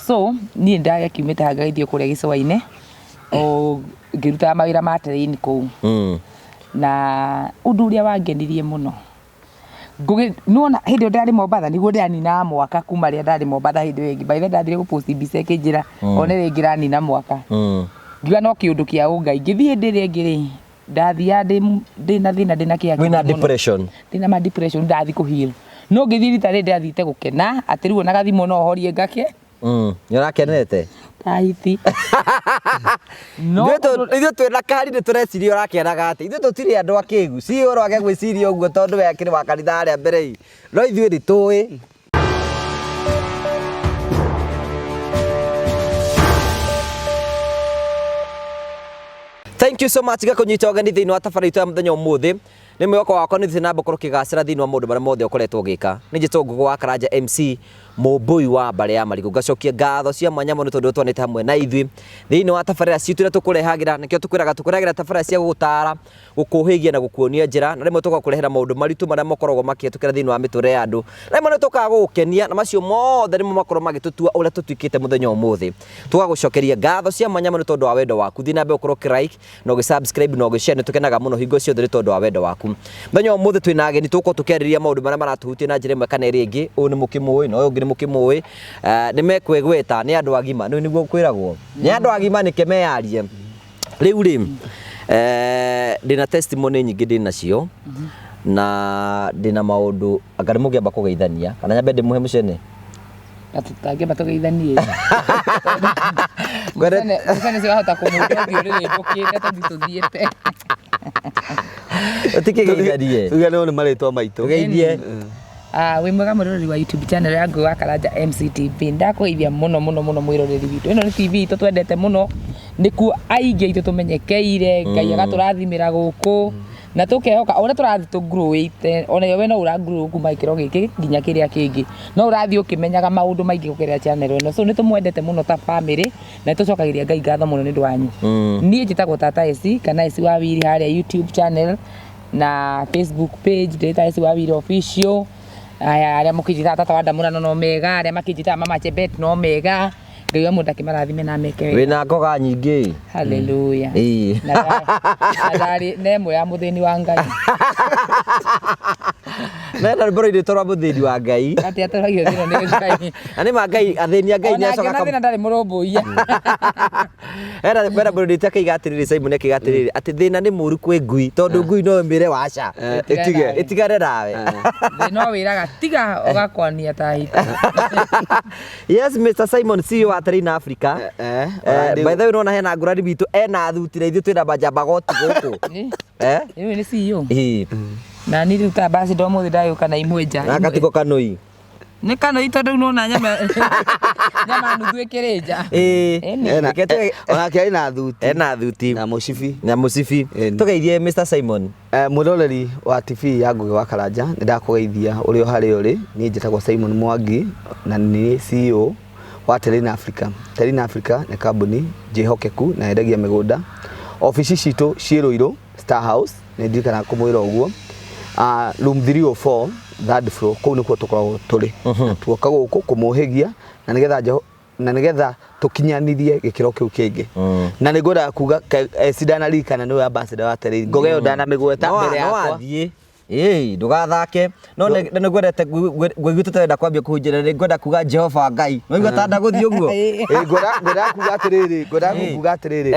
So niĩ ndagĩkiumĩte haha ngagĩthiĩ kũrĩa gĩcũa-inĩ o ngĩrutaga mawĩra ma train kũu. Na ũndũ ũrĩa wangenirie mũno ngũgĩ nĩwona hĩndĩ ĩyo ndarĩ Mombatha nĩguo ndĩraninaga mwaka kuma rĩrĩa ndarĩ Mombatha hĩndĩ ĩyo ĩngĩ. By the way ndathire gũ post mbica ĩkĩnjĩra one rĩngĩ ĩranina mwaka. Ngiuga no kĩũndũ kĩa ũngai. Ngĩthiĩ hĩndĩ ĩrĩa ĩngĩ rĩ, ndathiaga ndĩna thĩna ndĩna kĩeha Wĩna kĩingĩ mũno. depression. Ndĩna ma depression ndathiĩ kũ heal. No ngĩthiĩ rita rĩrĩ ndĩrathiĩte gũkena atĩ rĩu ona gathimũ no horie ngake. Nĩ ũrakenete? Ta hiti. No Ithuĩ twĩna kari nĩ tũreciria ũrakenaga atĩ. Ithuĩ tũtirĩ andũ akĩgu. Si ũhoro wake gwĩciria ũguo tondũ we akĩrĩ wa kanitha harĩa mbere ĩ. No ithuĩ nĩ tũĩ. Thank you so much gakũnyita ũgeni thĩinĩ wa tabarĩra itũ ya mũthenya ũmũthĩ. Nĩ mwĩhoko wakwa nĩ ũthiĩte na mbere gũkorwo ũkĩgacĩra thĩinĩ wa maũndũ marĩa mothe ũkoretwo ũgĩka. Nĩ njĩtwo Ngũgũ wa Karanja MC, mũmbũi wa mbarĩ ya Marigũ. Ngacokia ngatho cia mwanya mũno tondũ ũtwanĩte hamwe na ithuĩ thĩinĩ wa tabarĩra citũ iria tũkũrehagĩra. Nĩkĩo tũkwĩraga tũkũrehagĩra tabarĩra cia gũgũtara, gũkũhĩgia na gũkuonia njĩra, na rĩmwe tũgakũrehera maũndũ maritũ marĩa makoragwo makĩhĩtũkĩra thĩinĩ wa mĩtũrĩre ya andũ. Na rĩmwe nĩ tũkaga gũgũkenia, na macio mothe nĩmo makoragwo magĩtũtua ũrĩa tũtuĩkĩte mũthenya ũmũthĩ. Tũgagũcokeria ngatho cia mwanya mũno tondũ wa wendo waku. Thiĩ na mbere gũkorwo ũkĩ like na ũgĩ subscribe na ũgĩ share, nĩ tũkenaga mũno hingo ciothe nĩ tondũ wa wendo waku. Mũthenya wa ũmũthĩ twĩna ageni tũgũkorwo tũkĩarĩrĩria maũndũ marĩa maratũhutia na njĩra ĩmwe kana ĩrĩa ĩngĩ. Ũyũ nĩ mũkĩmũĩ na ũyũ ũngĩ nĩ mũkĩmũĩ. Nĩ mekwĩgweta, nĩ andũ agima, nĩ nĩguo kwĩragwo. Nĩ andũ agima nĩke meyarie. Rĩu rĩ, ndĩna testimony nyingĩ ndĩnacio na ndĩna maũndũ, anga nĩ mũngĩamba kũgeithania kana nyambe ndĩmũhe mũcene? Na tũtangĩamba tũgeithanie. Mũcene ũcio wahota kũmũria ũthiũ ũrĩrĩmbũkĩte tũthiĩ tũthiĩte. Tũtikĩgeithanie. Tuge nĩ marĩtwa maitũ. Tũgeithie. Ah, wĩ mwega mwĩroreri wa YouTube channel ya Ngũgĩ wa Karanja MCTV. Ndakũgeithia mũno mũno mũno mwĩroreri witũ. Ĩno nĩ TV itũ twendete mũno, nĩkuo aingĩ aitũ tũmenyekeire, Ngai agatũrathimĩra gũkũ. Na tũkehoka o ũrĩa tũrathiĩ tũ grow ĩte, ona we no ũra grow kuma gĩkĩro gĩkĩ nginya kĩrĩa kĩngĩ. No ũrathiĩ ũkĩmenyaga maũndũ maingĩ kũgerera channel ĩno. So nĩ tũmwendete mũno ta family na nĩ tũcokagĩria Ngai ngatho mũno nĩ ũndũ wanyu. Niĩ njĩtagwo Tata Esi kana Esi wa Wiri harĩa YouTube channel na Facebook page ndĩta Esi wa Wiri official. Aya arĩa mũkĩnjĩtaga Tata wa Ndamũrano no mega, arĩa makĩnjĩtaga Mama Chebet no mega. Ngai wa mũndũ akĩmarathime na ameke wega. Wĩna ngoga nyingĩ. Hallelujah. Ĩĩ. Na ndarĩ na ĩmwe ya mũthĩni wa Ngai. Na ena rwĩmbo rũinĩtwo rwa mũthĩni wa Ngai. Atĩ atũragio thĩna nĩ Ngai. Na nĩ ma Ngai athĩni a Ngai nĩ Ona acoka angĩona thĩna ndarĩ mũrũmbũiya. Ena ena mũndũ ndĩte akĩiga atĩrĩrĩ Simon akĩiga atĩrĩrĩ atĩ thĩna nĩ mũru kwĩ ngui tondũ ngui no ĩmĩre waca. Ĩtige. Ĩtigane nawe. Thĩna ũwĩraga tiga ũgakwania ta hiti. Yes, Mr. Simon CEO wa Terrain Africa. By the way, nona hena ngũrani witũ ena thuti na ithuĩ twĩna manjamba goti gũkũ. Eh? Rĩu nĩ CEO. Ĩĩ. Na niĩ rĩu ta ambassador ũmũthĩ ndagĩũka na imwe nja. Na gatiko kanũi. Nĩ kanũi tondũ rĩu nona nyama nyama nuthu ĩkĩrĩ nja. Ĩĩ. Ĩni. Reke Onake arĩ na thuti. Ena thuti. Na mũcibi. Na mũcibi. Ĩni. Tũgeithie Mr. Simon. Mwĩroreri wa TV ya Ngũgĩ wa Karanja, nĩ ndakũgeithia ũrĩ o harĩa ũrĩ. Niĩ njĩtagwo Simon Mwangi na nĩ niĩ CEO wa Terrain Africa. Terrain Africa nĩ kambuni njĩhokeku na yendagia mĩgũnda. Obici citũ ciĩ Ruiru Star House, nĩ ndirikanaga kũmwĩra ũguo. Room 304 third floor, kũu nĩkuo tũkoragwo tũrĩ. Na tuoka gũkũ kũmũhĩgia na nĩgetha na nĩgetha tũkinyanĩrie gĩkĩro kĩu kĩngĩ. Na nĩ ngwendaga kuga Esi ndanaririkana nĩwe ambassador wa Terrain. Ngoga ĩyo ndanamĩgweta mbere No yakwa. athiĩ. Ĩĩ, ndũgathake. No nĩ ngwendete ngũiguĩte ta ũrenda kwambia kũhunjia na nĩ ngwenda kuga Jehova Ngai. Waigua ta ndagũthiĩ ũguo? Ĩĩ, ngwendaga kuga atĩrĩrĩ, ngwendaga kuga atĩrĩrĩ,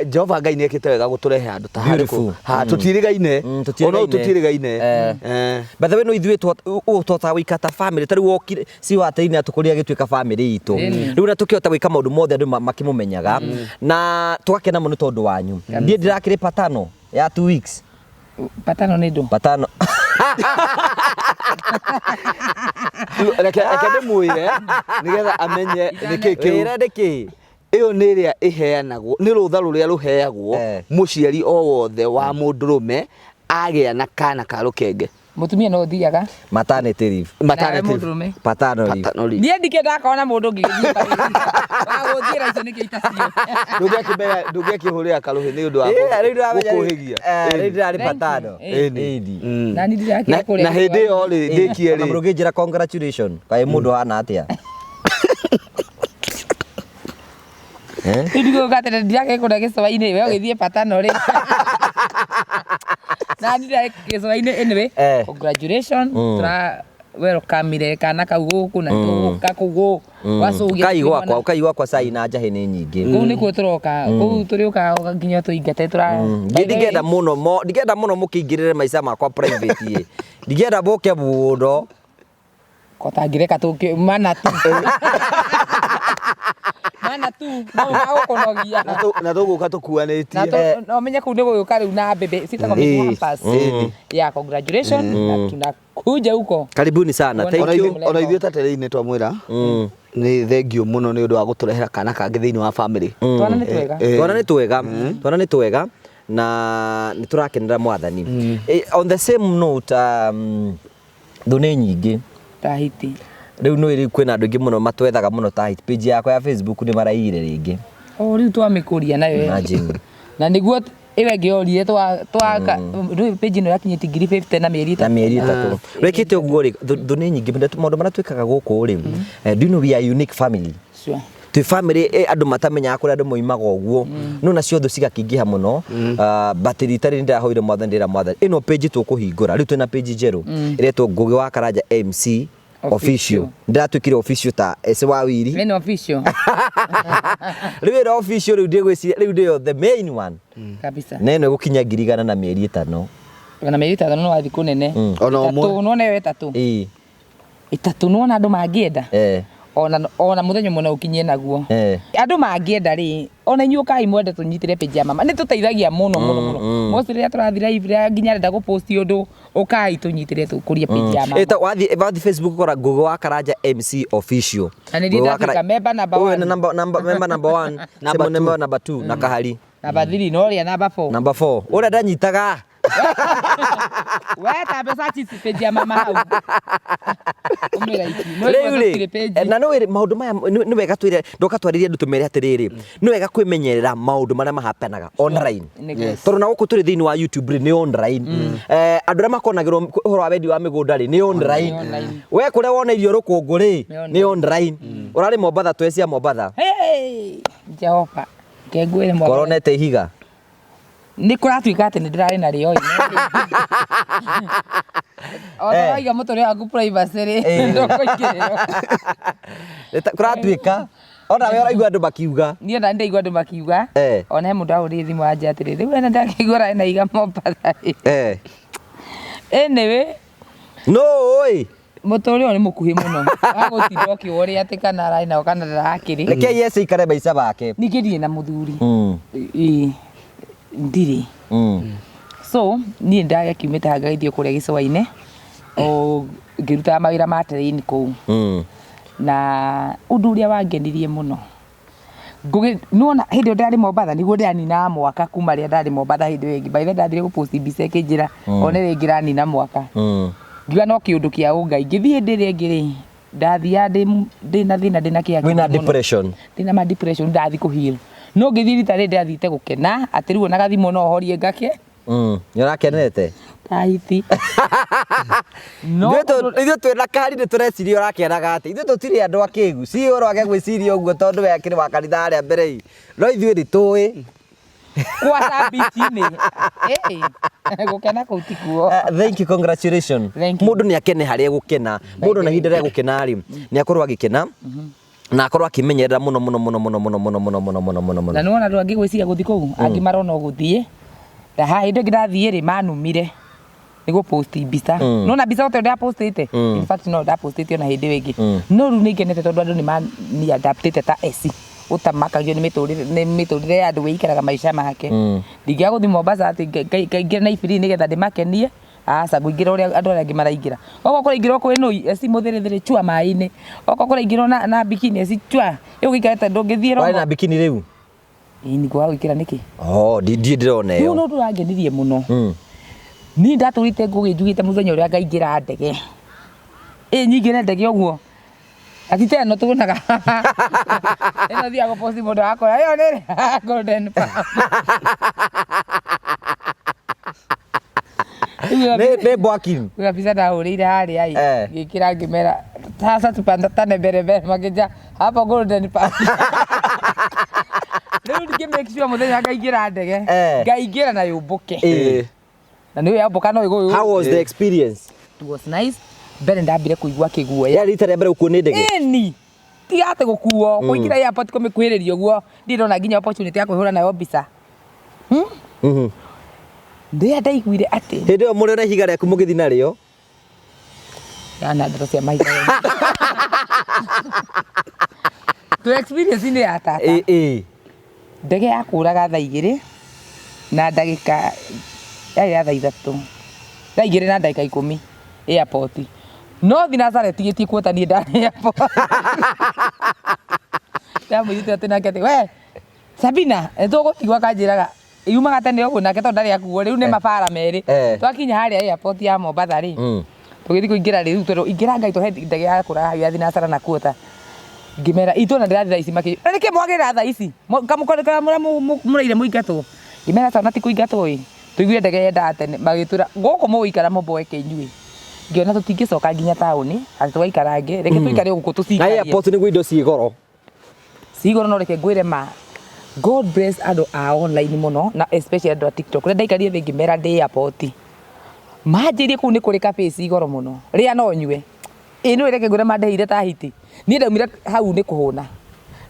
Jehova Ngai nĩ ekĩte wega gũtũrehe handũ ta harĩ Beautiful. Ha, tũtiĩrĩgaine. Tũtiĩrĩgaine. Ona ũũ tũtiĩrĩgaine. By the way, no ithuĩ ũũ tũhotaga gũikara ta family. Ta rĩu wokire si wa Terrain atũkũrire agĩtuĩka family itũ. Rĩu na tũkĩhota gwĩka maũndũ mothe andũ makĩmũmenyaga na tũgakena mũno tondũ wanyu. Niĩ ndĩrakĩrĩ patano ya 2 weeks. Patano nĩ ndũ? Patano. Reke ndĩmwĩre nĩgetha amenye nĩkĩ kĩu. Wĩre nĩkĩ? Ĩyo nĩ ĩrĩa ĩheanagwo, nĩ rũtha rũrĩa rũheagwo mũciari o wothe wa mũndũrũme agĩa na kana ka rũkenge. Mũtumia no ũthiaga. Maternity leave. Maternity Nawe mũndũrũme. Paternal leave. Paternal leave. Niĩ ndikĩ ndakona mũndũ ũngĩ gĩthiĩ wa gũthiĩra icio nĩkĩo itacio. Ndũngĩakĩmenya, ndũngĩakĩhũrĩra karũhĩ nĩ ũndũ wa Ĩĩ, rĩu ndĩramenya rĩu- gũkũhĩgia. rĩu ndĩrarĩ Thank you. patano. Ĩĩ. Ĩĩ. Na niĩ ndirakĩra Na kũrĩa na hĩndĩ ĩyo rĩ, ndĩkie Ona rĩ. mũndũ ũngĩnjĩra congratulation, kaĩ mũndũ hana atĩa? Eh? Rĩu ndigũka atĩ ndirake kũrĩa gĩcũa-inĩ we ũgĩthiĩ patano rĩ na ndirake gĩcũa-inĩ anyway Eh. congratulations tũra welcome kana kau gũkũ na tũgũka kũu gwacũgia Kai gwakwa kai gwakwa cai na njahĩ nĩ nyingĩ. kũu nĩkuo tũroka kũu tũrĩũkaga nginya tũingate tũra Niĩ ndingĩenda mũno mo ndingĩenda mũno mũkĩingĩrĩre maica makwa private ĩ. Ndingĩenda mũke mũno. kotangĩreka tũke mana tu mana tu no magũkũnogia Na tũgũka tũkuanĩtie. na no menye kũu nĩ gũgĩũka rĩu na mbembe ciĩtagwo Eh. hampers ya congratulations na tunakuja huko Karibuni sana. Ona Thank Ona you. ithuĩ- ona ithuĩ ta terei-inĩ twamwĩra nĩ thengio mũno nĩ ũndũ wa gũtũrehera kana kangĩ thĩinĩ wa family. twana nĩ twega Eh. Twana nĩ twega. Twana nĩ twega na nĩ tũrakenera mwathani. Eh, on the same note thũ nĩ nyingĩ. Tahiti Rĩu nĩ rĩu kwĩna andũ aingĩ mũno matwethaga mũno ta page yakwa ya Facebook nĩ maraiyire rĩngĩ. o rĩu twamĩkũria nayo Imagine. na nĩguo ĩyo ĩngĩ yorire twa twa rĩu page ĩno yakinyĩtie ngiri 50 na mĩeri na ĩtatũ mĩeri ĩtatũ wĩkĩte ũguo rĩ thũ nĩ nyingĩ maũndũ marĩa twĩkaga gũkũ rĩ eh, do you know we are unique family Sure. twĩ family eh, andũ matamenyaga kũrĩa andũ moimaga ũguo no nacio thũ cigakĩingĩha mũno Ah, but rita rĩrĩ ndĩrahoire mwathani ndĩra mwathani ĩno page tũkũhingũra rĩu twĩna page njerũ ĩretwo Ngũgĩ wa Karanja MC official Official. ndĩratuĩkire official ta ese wa wiri Ĩno official rĩu ĩno official rĩu ndĩgwĩciria rĩu ndĩyo the main one kabisa na ĩno ĩgũkinya 100,000 na mĩeri ĩtano na mĩeri ĩtatũ no wathiĩ kũnene Ona ũmwe. Ĩtatũ, nĩwona ĩyo ĩtatũ ĩĩ ĩtatũ nĩwona andũ mangĩenda eh ona ona mũthenya ũmwe no ũkinyie naguo eh andũ mangĩenda rĩ ona inyuĩ ũkai mwende tũnyitĩre page ya mama nĩ tũteithagia mũno mũno mũno most rĩrĩa tũrathiĩ live rĩrĩa nginya arenda gũpost ũndũ ũkai tũnyitĩre tũkũrie page ya mama Ĩta wathi wathi Facebook kora Ngũgĩ wa Karanja MC official. Na nĩ Ngũgĩ wa ndatuĩka Karanja- member number Ũyũ one. nĩ number number member number 1, Number Simon two. member number 2 na Kahari namba 3 no ũrĩa namba 4 number 4. Ũrĩa ndanyitaga. we ta mbeca cici page ya mama hau ũmĩraiki no Rĩu rĩ rĩ page na nĩ wĩrĩ maũndũ maya nĩ nĩ wega twĩre ndoka twarĩrie andũ tũmere atĩrĩrĩ nĩ wega kwĩmenyerera maũndũ marĩa mahapenaga online. Nĩguo. Yes. Tondũ na gũkũ tũrĩ thĩinĩ wa YouTube rĩ nĩ online. Eh, andũ arĩa makonagĩrwo ũhoro wa wendi wa mĩgũnda rĩ nĩ online. online. We kũrĩa wona irio rũkũngũ rĩ Nĩ nĩ online. Ũrarĩ Mombatha twecia Mombatha. Hey, Jehova ngengwĩre mwaka Koronete ihiga. nä kå ratuä ka atä nä ndä rarä narä oi ona Eh. waiga må tå rä waku privacy rä Eh. ndåkåingä rä Kũratuĩka ona we ũraigua andũ makiuga. niä ona nä ndaigua andå makiuga Eh. ona he må ndå ahå rä thimå anja atä rä rä u ena ndakĩigua rarä na iga Mombatha rĩ Eh. anyway No oi. må tå rä å nä må kuhä må no wagå tinda å kä å rä atä kana ararä nao kana ndarakä rä Reke Yesu ikare maica make. ningä ndirä na må thuri Mm. Ĩ, ndirä so niä ndagakiumä te hangagithio kå rä a gä cũa-inä o ngä rutaga mawä ra ma terrain kå u na ũndũ ũrĩa wangenirie mũno ngũgĩ nĩwona hĩndĩ ĩyo ndarĩ Mombatha nĩguo ndĩraninaga mwaka kuma rĩrĩa ndarĩ Mombatha hĩndĩ ĩyo ĩngĩ by the way ndathire gũpost mbica ĩkĩnjĩra one rĩngĩ ranina mwaka ngiuga no kĩũndũ kĩa ũngai ngĩthiĩ hĩndĩ ĩrĩa ĩngĩ rĩ ndathiaga ndĩ na thĩna ndĩ na kĩeha Wĩna kĩingĩ mũno. depression. Ndĩ na ma depression ndathiĩ kũ heal no ngĩthiĩ rita rĩrĩ ndĩrathiĩte gũkena atĩ rĩu ona gathimũ no horie ngake Nĩ ũrakenete? Tahiti no Ithuĩ twĩna kari nĩ tũreciria ũrakenaga atĩ ithuĩ tũtirĩ andũ akĩgu si ũrũ age gwĩciria ũguo tondũ we akĩrĩ wa kanitha harĩa mbere ĩ no ithuĩ nĩ tũĩ kwata bichi-inĩ gũkena kũu tikuo Thank you, congratulations. Thank you. Mũndũ nĩ akene harĩa egũkena mũndũ na ihinda rĩa gũkena rĩ nĩ akorwo agĩkena na akorwo akĩmenyerera mũno mũno mũno mũno mũno mũno mũno mũno mũno mũno mũno na nĩwona andũ angĩ gwĩciria gũthiĩ kũu angĩ marona o gũthiĩ na haha hĩndĩ ĩngĩ ndathiĩ rĩ manumire nĩ gũposti mbica nona mbica ote ndapostĩte in fact no ndapostĩte ona hĩndĩ ĩyo ĩngĩ no rĩu nĩ ngenete tondũ andũ nĩ mani adaptĩte ta eci ũtamakagio nĩ mĩtũrĩre nĩ mĩtũrĩre ya andũ wĩikaraga maica make ndingĩaga gũthiĩ Mombasa atĩ ngaingĩra na ibiri nĩgetha ndĩmakenie aca ngũingĩra ũrĩa andũ arĩa angĩ maraingĩra okorwo kũraingĩrwo kwĩ nũi eci mũthĩrĩthĩrĩ chua maĩ-inĩ okorwo kũraingĩrwo na, na bikini eci chua ĩyo gũikarĩte ndũngĩthiĩ warĩ na bikini rĩu ĩĩ nĩguo gwĩkĩra nĩkĩ oh ndiĩ ndĩrona rĩu ĩyo no ũndũ ũrangenirie mũno niĩ ndatũrĩte ngũgĩ njugĩte mũthenya ũrĩa ngaingĩra ndege ĩ nyingĩre ndege ũguo ati ta ĩno tuonaga ĩno thiaga gũposti mũndũ akora ĩyo nĩ ĩrĩa golden palm Nĩ nĩ Boakim Kuna mbica ndahũrĩire harĩa ĩ Eh. ngĩkĩra ngĩmera sasa tupandane mbere mbere makĩnja hapo golden palm. Rĩu ndingĩ make sure mũthenya ngaingĩra ndege. Eh. Ngaingĩra na yũmbũke. Eh. Na nĩ yambũka no ĩgũyũ. How was the experience? It was nice. Mbere ndambire kũigua kĩguoya. Yarĩ rita rĩa mbere gũkuo nĩ ndege? Ĩni. Tiga atĩ gũkuo, kũingĩra airport kũmĩkuhĩrĩria ũguo, ndirĩ ndona nginya opportunity ya kwĩhũra nayo mbica. Rĩrĩa ndaiguire atĩ Hĩndĩ ĩyo mũrĩ na ihiga rĩaku mũgĩthiĩ narĩo. Yana ndeto cia mahiga. Tu experience nĩ ya tata. Ĩ ĩ. Ndege yakũraga thaa igĩrĩ na ndagĩka yarĩ ya thaa ithatũ. Thaa igĩrĩ na ndagĩka ikũmi airport. No thinacara ĩtigĩtie kuota niĩ ndarĩ airport. Ndamwĩrĩte atĩ nake atĩ we Sabina nĩ tũgũtigwo akanjĩraga yumaga tene ũguo nake tondũ ndarĩ akuo rĩu nĩ mabara merĩ. Eh. Twakinya harĩa airport ya Mombatha rĩ tũgĩthiĩ kũingĩra rĩu tondũ ingĩra Ngai tũhe ndege ya kũraha ya thinacara na kuota. Ngĩmera itũ na ndĩrathiĩ thaa ici makĩ na nĩkĩ mwagĩra thaa ici kamũkoreka mũrĩa mũraire mũingatwo. Ngĩmera twana ti kũingatwo ĩ tũiguire ndege yendaga tene magĩtwĩra gũkũ mũgũikara mũmboeke inyuĩ. Ngĩona tũtingĩcoka nginya taũni atĩ tũgaikara ngĩ reke tũikare gũkũ Na tũcikarie. airport nĩguo indo ciĩ goro. Cigoro no reke ngwĩre ma God bless andũ a online mũno na especially andũ a TikTok. Rĩrĩa ndaikarire thĩ ngĩmera ndĩ airport. Manjĩrie kũu nĩ kũrĩ cafe igoro mũno. Rĩa no nyue. Ĩ nĩ reke ngwĩre mandeheire ta hiti. Niĩ ndaumire hau nĩ kũhũna.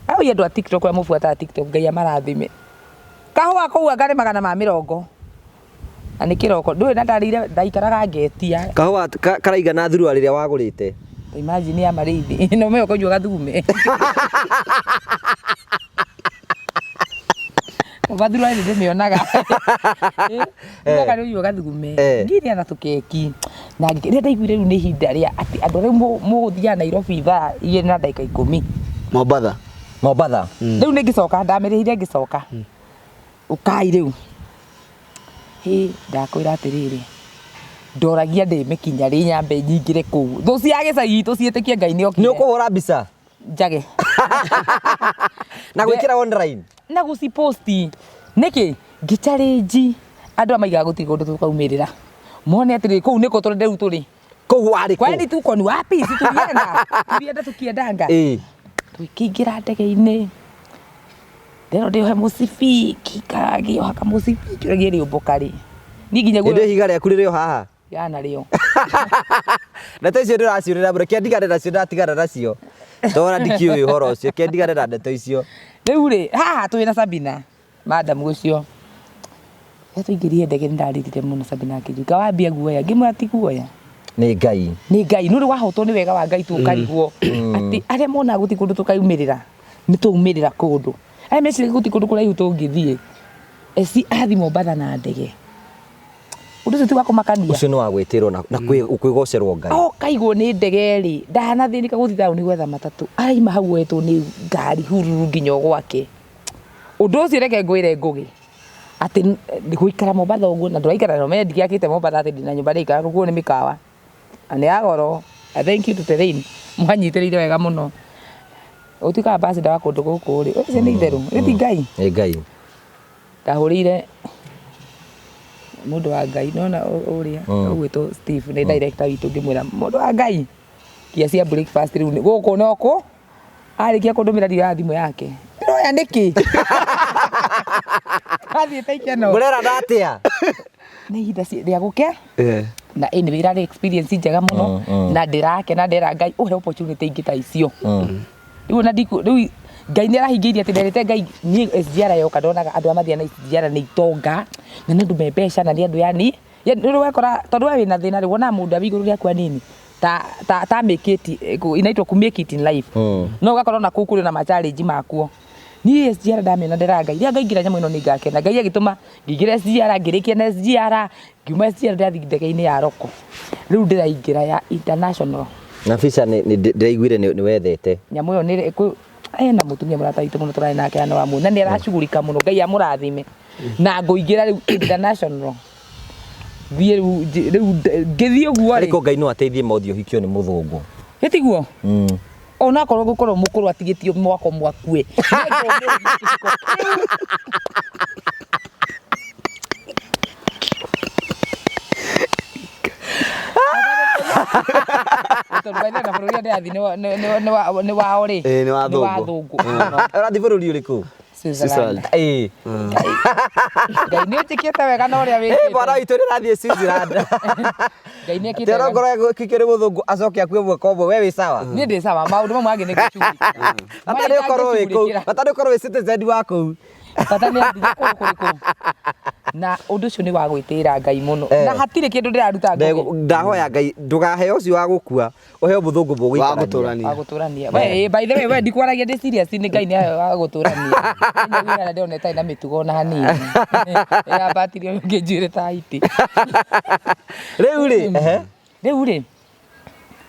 Hau andũ a TikTok arĩa mũbuataga TikTok Ngai amarathime. Kahũa kũu anga nĩ magana ma mĩrongo. Na nĩ kĩroko. Ndũĩ na ndarĩire ndaikaraga ngetia. Kahũa karaigana thurua rĩrĩa wagũrĩte. Imagine ya marĩithi. No meyo kũnyua gathugume. Gathurwa nĩ ndĩmĩonaga. Ndoka rĩu gathugume. Eh. Ngĩrĩa na tũkeki. Na rĩrĩa ndaiguire rĩu nĩ ihinda rĩa atĩ andũ rĩu mũgũthiaga Nairobi thaa igĩrĩ na ndagĩka ikũmi. Mombatha. Mombatha. Rĩu nĩ ngĩcoka ndamĩrĩhire ngĩcoka. Ũkai rĩu. Hĩ ndakwĩra atĩrĩrĩ. Ndoragia ndĩmĩkinya rĩ nyambe nyingĩre kũu. Thũ cia gĩcagi gitũ ciĩtĩkie Ngai nĩ okire. Nĩ ũkũhũra mbica? Njage. Na gwĩkĩra online? Na gũciposti. Nĩkĩ? Ngĩ challenge andũ a maigaga gũtirĩ kũndũ tũkaumĩrĩra. Mone atĩrĩrĩ kũu nĩkuo tũrĩ rĩu tũrĩ. Kũu warĩ kũ? Kwani tuko ni wapi? Si tulienda. Tulienda tukiendanga. Ĩ. Tũkĩingĩra ndege-inĩ. Ndĩrwo ndĩohe mũcibi, ngĩikara ngĩoha kamũcibi ngĩũragia rĩũmbũka rĩ. Niĩ nginya Hĩndĩ ĩyo guoya ihiga rĩaku rĩrĩ o haha. yana rĩo. Ndeto icio ndĩraciũrĩra mũno, kĩa ndigane nacio ndatigana nacio. Tondũ ndikĩũĩ ũhoro ũcio, kĩa ndigane na ndeto icio. Rĩu rĩ, haha twĩ na Sabina, madam ũcio. Rĩrĩa twaingĩrire ndege nĩ ndarĩrire mũno Sabina akĩnjũka wambia guoya, ngĩmwĩra ti guoya. Nĩ Ngai. Nĩ Ngai, nĩ ũrĩ wahotwo nĩ wega wa Ngai tu ũkarigwo. Atĩ arĩa monaga gũtirĩ kũndũ tũkaumĩrĩra, nĩ twaumĩrĩra kũndũ. Arĩa meciragia gũtirĩ kũndũ kũraihu tũngĩthiĩ. Eci athiĩ Mombatha na ndege. Ũndũ ũcio ti wa kũmakania. Ũcio nĩ wa gwĩtĩrwo na kwĩgocerwo Ngai. Okaigwo nĩ ndege rĩ, ndanathĩnĩka gũthiĩ taũni gwetha matatũ. Araima hau oetwo nĩ ngari hururu nginya o gwake. Ũndũ ũcio reke ngwĩre Ngũgĩ. Atĩ gũikara Mombatha ũguo na ndũraikara na ũmenye ndikĩakĩte Mombatha atĩ ndĩna nyũmba ndĩikaraga kuo nĩ mĩkawa. Na nĩ ya goro. Thank you to Terrain. Mwanyitĩrĩire wega mũno. Ũtuĩkaga ambassador wa kũndũ gũkũ rĩ, ũcio nĩ itherũ, nĩ ti Ngai. Nĩ Ngai. Ndahũrĩire mũndũ wa Ngai nona ũrĩa ũgwĩtwo Steve nĩ director witũ ngĩmwĩra mũndũ wa Ngai ngia cia breakfast rĩu gũkũ no kũ arĩkia kũndũmĩra ndioya thimũ yake ndĩroya nĩkĩ athiĩte ikeno Mũrerana atĩa? nĩ ihinda rĩa gũke Eh. na anyway ĩrarĩ experience njega mũno na ndĩrakena ndera Ngai ũhe opportunity ingĩ ta icio rĩu ona ndiku rĩu Ngai nĩ arahingĩirie atĩ nderĩte Ngai niĩ SGR yoka ndonaga andũ arĩa mathiaga na SGR nĩ itonga na nĩ andũ me mbeca na nĩ andũ yani rĩu wekora tondũ we wĩna thĩna rĩ wonaga mũndũ arĩ igũrũ rĩaku hanini ta make it inaitwo ku make it in life no ũgakorwo na kũu kũrĩ na ma challenge makuo. Niĩ SGR ndamĩona ndĩra Ngai rĩrĩa ngaingĩra nyamũ ĩno nĩ ngakena. Ngai agĩtũma ngĩingĩra SGR ngĩrĩkia na SGR ngiuma SGR ndĩrathiĩ ndege-inĩ ya Roko. Rĩu ndĩraingĩra ya international. Na visa nĩ ndĩraiguire nĩ wethete. Nyamũ ĩyo nĩ ena mũtumia mũrata witũ mũno tũrarĩ nake hano wa na nĩ aracugurika mũno Ngai amũrathime. Na ngũingĩra rĩu international. Thiĩ rĩu rĩu ngĩthiĩ ũguo rĩ. Arĩko Ngai no ateithie mothiũ ũhikio nĩ mũthũngũ. Ĩtiguo? Onakorwo gũkorwo mũkũrũ atigĩtio mwaka ũmwe akue. Tondũ by the way, na bũrũri ũrĩa ndĩrathiĩ nĩ wao rĩ. Ĩĩ, nĩ wa Nĩ wa thũngũ. thũngũ. Ũrathiĩ bũrũri ũrĩkũ? Switzerland. Ĩĩ. Ngai nĩ ũnjĩkĩte wega na ũrĩa Ĩ, mwana wĩkĩte. witũ nĩ arathiĩ Switzerland. Ngai nĩ ekĩte Tero wega. ngoro ĩgũikio nĩ mũthũngũ acoke akue mwaka ũmwe, we wĩ sawa? Niĩ ndĩ sawa, maũndũ mamwe mangĩ nĩ ngũcugurikĩra. Bata nĩ ũkorwo wĩ kũu, bata nĩ ũkorwo wĩ citizen wa kũu. Bata nĩ athire kũndũ kũrĩkũ. Na ũndũ ũcio nĩ wa gwĩtĩĩra Ngai mũno. Eh. Na hatirĩ kĩndũ ndĩraruta Ngũgĩ. Ndahoya Ngai ndũgaheo ũcio wa gũkua, ũheo mũthũngũ Wa mũgũikarania. gũtũrania. Wa gũtũrania. We, by the way, we ndikwaragia ndĩ serious, nĩ Ngai nĩ aheo wa gũtũrania. Nĩ ndĩrona ĩtarĩ na mĩtugo ona hanini. Ĩrambatirie ũyũ ũngĩ njuĩrĩ ta iti. Rĩu rĩ, ehe. Rĩu rĩ,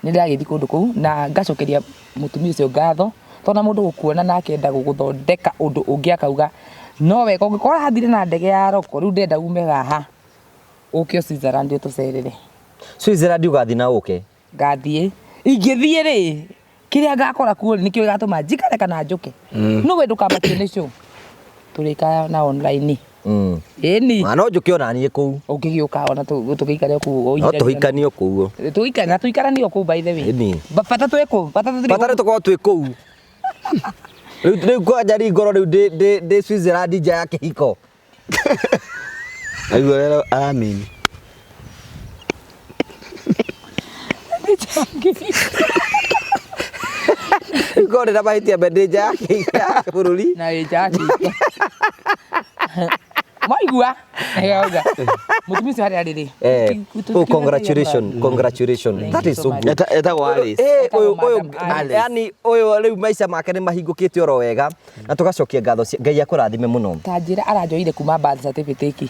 nĩ ndĩragĩthiĩ kũndũ kũu na ngacokeria mũtumia ũcio ngatho tondũ mũndũ gũkuona na akenda gũgũthondeka ũndũ ũngĩ akauga no wega ũngĩkorwo ũrathire na ndege ya roko rĩu ndĩrenda ume haha ũke Switzerland ũtũcerere. Switzerland ũgathiĩ na ũke. Ngathiĩ, ingĩthiĩ rĩ, kĩrĩa ngakora kuo rĩ nĩkĩo gĩgatũma njikare kana njũke. No we ndũkamakio nĩ show, tũrĩka na online. Ĩni. Na no njũke ona niĩ kũu. Ũngĩgĩũka ona tũgĩikare o kũu. No tũhikanio kũu. Tũikare na tũikaranie o kũu by the way. Ĩni. Bata twĩ kũu, bata tũtirĩ Bata nĩ tũkorwo twĩ kũu. Rĩu rĩu kwanja rĩ ngorwo rĩu ndĩ ndĩ ndĩ Switzerland nja ya kĩhiko. Aigua ũrĩa aramini. Rĩu ngorwo ndĩna mahĩtia mbe ndĩ nja ya kĩhiko ya bũrũri. Na wĩ nja ya kĩhiko. Mwaigua? Nĩgauga. Mũtumia ũcio harĩa arĩ rĩ. Eh, oh, congratulations, congratulations. Thank That you is so so much. good. Etagwo Alice. Eh, Etagwo ũyũ ũyũ Madam Alice. yani ũyũ rĩu maica make nĩ mahingũkĩte oro wega na tũgacokia ngatho cia Ngai akũrathime mũno. Ta njĩra aranjoire kuma birth certificate.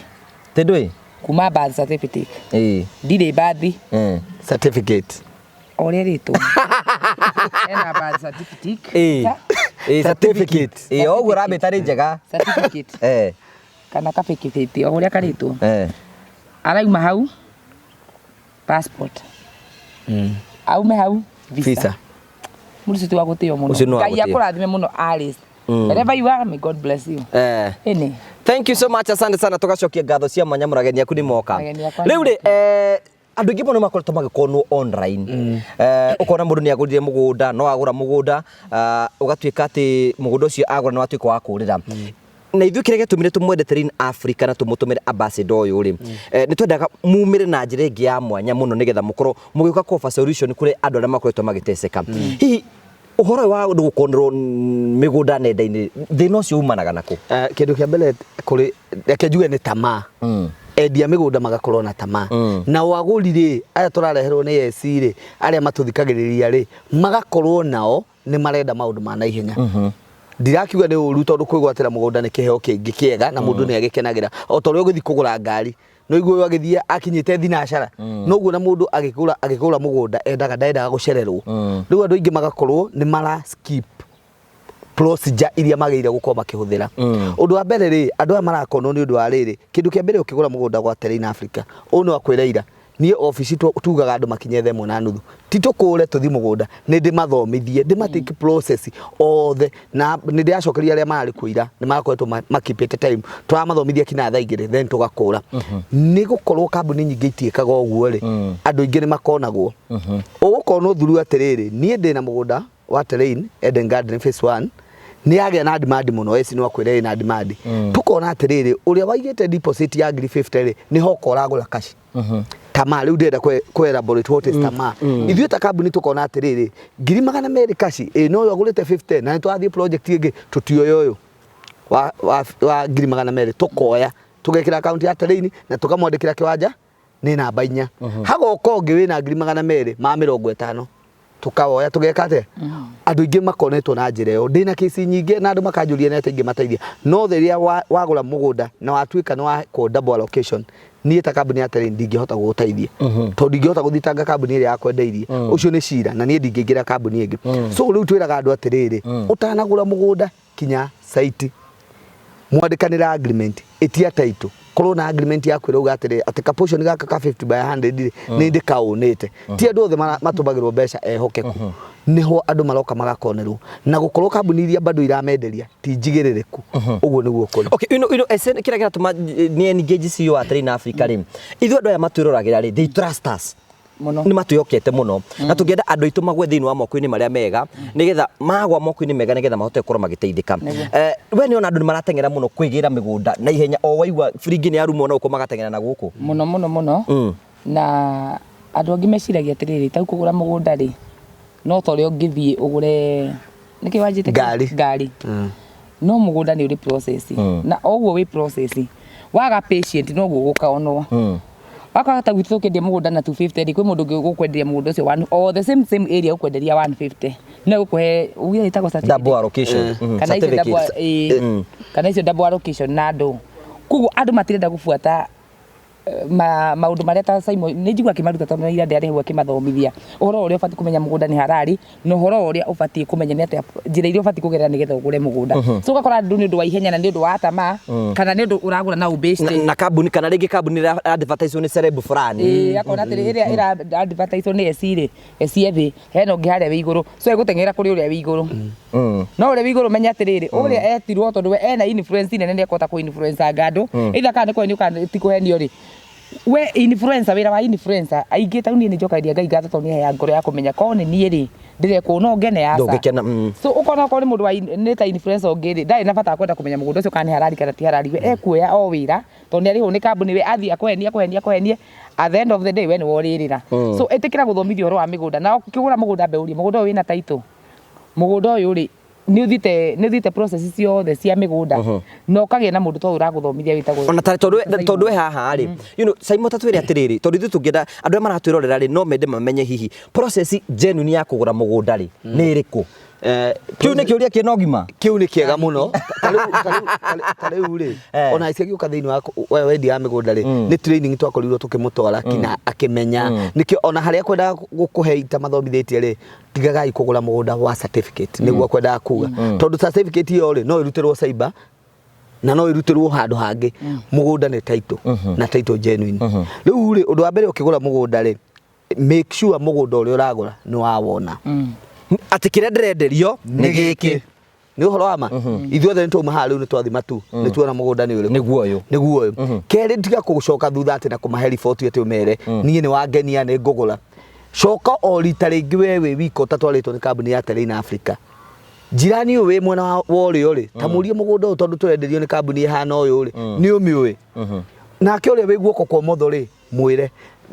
Tĩ ndũĩ? Kuma birth certificate. Ĩĩ. Ndirĩ birth. Eh. Certificate. O ũrĩa ĩrĩtwo. Ena birth certificate. Ĩĩ. Ĩĩ, Certificate. Ĩĩ, o ũguo ũramĩta nĩ njega. Certificate. Eh. Kana kabĩkĩbĩti o ũrĩa karĩtwo. Eh. Arauma hau passport. Aume hau visa. Visa. Mũndũ ũcio ti wa gũtĩo mũno. Ũcio nĩ wa Ngai gũtĩo. akũrathime mũno Alice. Wherever you are, may God bless you. Eh. Ĩni. Thank you so much, asante sana tugacokia ngatho cia mwanya mũno ageni aku nĩ moka. Ageni akwa nĩ Rĩu rĩ eh, andũ aingĩ mũno makoretwo magĩkonwo online eh, ũkona mũndũ nĩ agũrire mũgũnda no agũra mũgũnda ah, ũgatuĩka atĩ mũgũnda ũcio agũra nĩ watuĩka wa kũrĩra na ithuĩ kĩrĩa gĩatũmire tũmwende Terrain Africa na tũmũtũmĩre ambassador ũyũ rĩ eh, nĩ twendaga mumĩre na njĩra ĩngĩ ya mwanya mũno nĩgetha mũkorwo mũgĩũka kũ offer solution kũrĩ andũ arĩa makoretwo magĩteceka hihi ũhoro ũyũ wa andũ gũkonerwo mĩgũnda nenda-inĩ thĩna ũcio umanaga nakũ Eh, kĩndũ kĩa mbere kũrĩ reke njuge nĩ tamaa endia mĩgũnda magakorwo na tamaa nao agũri rĩ aya tũrareherwo nĩ AC rĩ arĩa matũthikagĩrĩria rĩ magakorwo nao nĩ marenda maũndũ ma naihenya ndirakiuga nĩ ũru tondũ kwĩgwatĩra mũgũnda nĩ kĩheo kĩngĩ kĩega na mũndũ nĩ agĩkenagĩra o ta ũrĩa ũgĩthiĩ kũgũra ngari no igua ũyũ agĩthiĩ akinyĩte thinacara noguo na mũndũ agĩkũra agĩkũra mũgũnda endaga ndendaga gũcererwo rĩu andũ aingĩ magakorwo nĩ mara skip procedure iria magĩrĩire gũkorwo makĩhũthĩra ũndũ wa mbere rĩ andũ aya marakonwo nĩ ũndũ wa rĩrĩ kĩndũ kĩa mbere ũkĩgũra mũgũnda gwa Terrain Africa ũũ nĩ wakwĩra ira niĩ obici tugaga andũ makinye thaa ĩmwe na nuthu ti tũkũre tũthi mũgũnda nĩ ndĩmathomithie ndĩmatake process othe na nĩ ndĩracokeria arĩa mararĩ kuo ira nĩ marakoretwo makipĩte time tũramathomithia kinya thaa igĩrĩ then tũgakũra nĩ gũkorwo kambuni nyingĩ itiĩkaga ũguo rĩ andũ aingĩ nĩ makonagwo ũgũkonwo thuru atĩrĩrĩ niĩ ndĩna mũgũnda wa Terrain Eden Garden phase 1 nĩ yagĩa na demand mũno eci no akwĩra ĩna demand tukona atĩrĩrĩ ũrĩa waigĩte deposit ya ngiri 50 rĩ nĩ hoka ũragũra cash tamaa rĩu ndĩrenda kũ elaborate what is tamaa ithuĩ ta kambuni tukona atĩrĩrĩ 200,000 cash ĩ no ũyũ agũrĩte 50 na nĩ tũrathiĩ project ĩngĩ tũtioya ũyũ wa 200,000 tũkoya tũgekĩra account ya Terrain na tũkamwandĩkĩra kĩwanja nĩ namba inya hagoka ũngĩ wĩna 250,000 tukawoya tũgeka atĩa andũ aingĩ makonetwo na njĩra ĩyo ndĩna kesi nyingĩ na andũ makanjũria nĩ atĩa ingĩmateithia no rĩrĩa wagũra mũgũnda na watuĩka nĩ wakwo double allocation niĩ ta kambuni ya Terrain ndingĩhota gũgũteithia tondũ ndingĩhota gũthitanga kambuni ĩrĩa yakwendeirie ũcio nĩ cira na niĩ ndingĩingĩra kambuni ĩngĩ so rĩu twĩraga andũ atĩrĩrĩ ũtanagũra mũgũnda kinya site mwandĩkanĩra agreement ĩtia title korwo na agreement yaku ĩrauga atĩrĩ atĩ ka portion gaka ka 50 by 100 rĩ nĩ ndĩkaũnĩte ti andũ othe matũmagĩrwo mbeca ehokeku nĩho andũ maroka magakonerwo na gũkorwo kambuni iria bado iramenderia ti njigĩrĩrĩku ũguo nĩguo kũrĩ. Okay, ese kĩrĩa kĩratũma nĩ engage CEO wa Terrain Africa rĩ ithuĩ andũ aya matwĩroragĩra rĩ they trust us. Mũno. Nĩ matwĩhokete mũno na tũngĩenda andũ aitũ magwe thĩinĩ wa moko-inĩ marĩa mega, nĩgetha magwa moko-inĩ mega, nĩgetha mahote gũkorwo magĩteithĩka. We nĩ ona andũ nĩ marateng'era mũno kwĩgĩra mĩgũnda na ihenya, o waigua biringi nĩ yarumwo na gũkũ magateng'era na gũkũ. Mũno mũno mũno. Na andũ angĩ meciragia atĩrĩrĩ, tau kũgũra mũgũnda rĩ, no ta ũrĩa ũngĩthiĩ ũgũre nĩkĩ wanjĩte? Ngari. Ngari. No mũgũnda nĩ ũrĩ process, na o ũguo wĩ process waga patient noguo gũkaonwo. Wakora ta gwitũ tũkĩendia mũgũnda na 250 rĩ, kwĩ mũndũ ũngĩ ũgũkwenderia mũgũnda ũcio one, o the same same area ũkwenderia 150, no gũkũhe uge ĩtagwo certificate. Double allocation. Kana icio double, Certificates. Kana icio double allocation na andũ koguo andũ matirenda gũbuata maũndũ marĩa ta Simon nĩ njigua akĩmaruta, tondũ ira ndĩarĩ hau akĩmathomithia ũhoro ũrĩa ũbatiĩ kũmenya mũgũnda nĩ harari, na ũhoro ũrĩa ũbatiĩ kũmenya nĩ atĩa njĩra iria ũbatiĩ kũgerera nĩgetha ũgũre mũgũnda. So ũgakora andũ nĩ ũndũ wa ihenya na nĩ ũndũ wa tamaa, kana nĩ ũndũ ũragũra na ũbĩcte Na kambuni, kana rĩngĩ kambuni ĩrĩa advertise nĩ celeb fulani. Ĩĩ, akona atĩrĩ, ĩrĩa ĩra advertise nĩ eci rĩ, eci ethĩ hena ũngĩ harĩa wĩ igũrũ, so egũteng'era kũrĩ ũrĩa wĩ igũrũ. No ũrĩa wĩ igũrũ, menya atĩrĩrĩ, ũrĩa etirwo tondũ we ena influence nene, nĩ ekũhota kũ influence anga andũ, either kana nĩ kũhenio kana ti kũhenio rĩ, we influencer, wĩra wa influencer aingĩ ta niĩ nĩ njokagĩria Ngai ngatho tondũ nĩ heaga ngoro ya kũmenya korwo nĩ niĩ rĩ ndĩrekwo no ngene, aca. Ndũngĩkena. So ũkona okorwo nĩ mũndũ wa nĩ ta influencer ũngĩ rĩ, ndarĩ na bata wa kwenda kũmenya mũgũnda ũcio kana nĩ harari kana ti harari. We ekuoya o wĩra tondũ nĩ arĩhwo nĩ kambuni, we athiĩ akũhenie, akũhenie, akũhenie, at the end of the day we nĩ worĩrĩra. So ĩtĩkĩra gũthomithio ũhoro wa mĩgũnda, na ũkĩgũra mũgũnda mbe ũrie mũgũnda ũyũ wĩna title, mũgũnda ũyũ rĩ nĩ ũthiĩte process ciothe cia mĩgũnda, na ũkagĩa na mũndũ ta ũyũ ũragũthomithia wĩtagwo Ona ta tondũ we haha rĩ, Simon, ta twĩre atĩrĩrĩ, tondũ ithuĩ tũngĩenda andũ arĩa maratwĩrorera rĩ, no mende mamenye hihi process genuine ya kũgũra mũgũnda rĩ nĩ ĩrĩkũ? Kĩu nĩ kĩũria kĩna ũgima. Kĩu nĩ kĩega mũno. Ta rĩu rĩ, ona ici agĩũka thĩinĩ wa wendia wa mĩgũnda rĩ, nĩ training twakorirwo tũkĩmũtwara kinya akĩmenya. Nĩkĩo ona harĩa kwendaga gũkũhe ita mathomithĩtie rĩ, tigagai kũgũra mũgũnda wa certificate, nĩguo kwendaga kuga, tondũ certificate ĩyo rĩ, no ĩrutĩrwo cyber na no ĩrutĩrwo handũ hangĩ. Mũgũnda nĩ title, na title genuine. Rĩu rĩ, ũndũ wa mbere, ũkĩgũra mũgũnda rĩ, make sure mũgũnda ũrĩa ũragũra nĩ wawona. Atĩ kĩrĩa ndĩrenderio nĩ gĩkĩ. Nĩ ũhoro wa ma, ithuothe nĩ twauma haha rĩu, nĩ twathima tu, nĩ tuona mũgũnda nĩ ũrĩkũ. Nĩguo ũyũ. Nĩguo ũyũ. Kerĩ, tiga gũcoka thutha atĩ na kũmahe riboti atĩ ũmere niĩ nĩ wangenia, nĩ ngũgũra. Coka o rita rĩngĩ we wĩ wika ũtatwarĩtwo nĩ kambuni ya Terrain Africa. Njirani ũyũ wĩ mwena wa ũrĩo rĩ, ta mũrie mũgũnda ũyũ tondũ tũrenderio nĩ kambuni ĩhana ũyũ rĩ, nĩ ũmĩũĩ? Nake ũrĩa wĩ guoko kwa ũmotho rĩ, mwĩre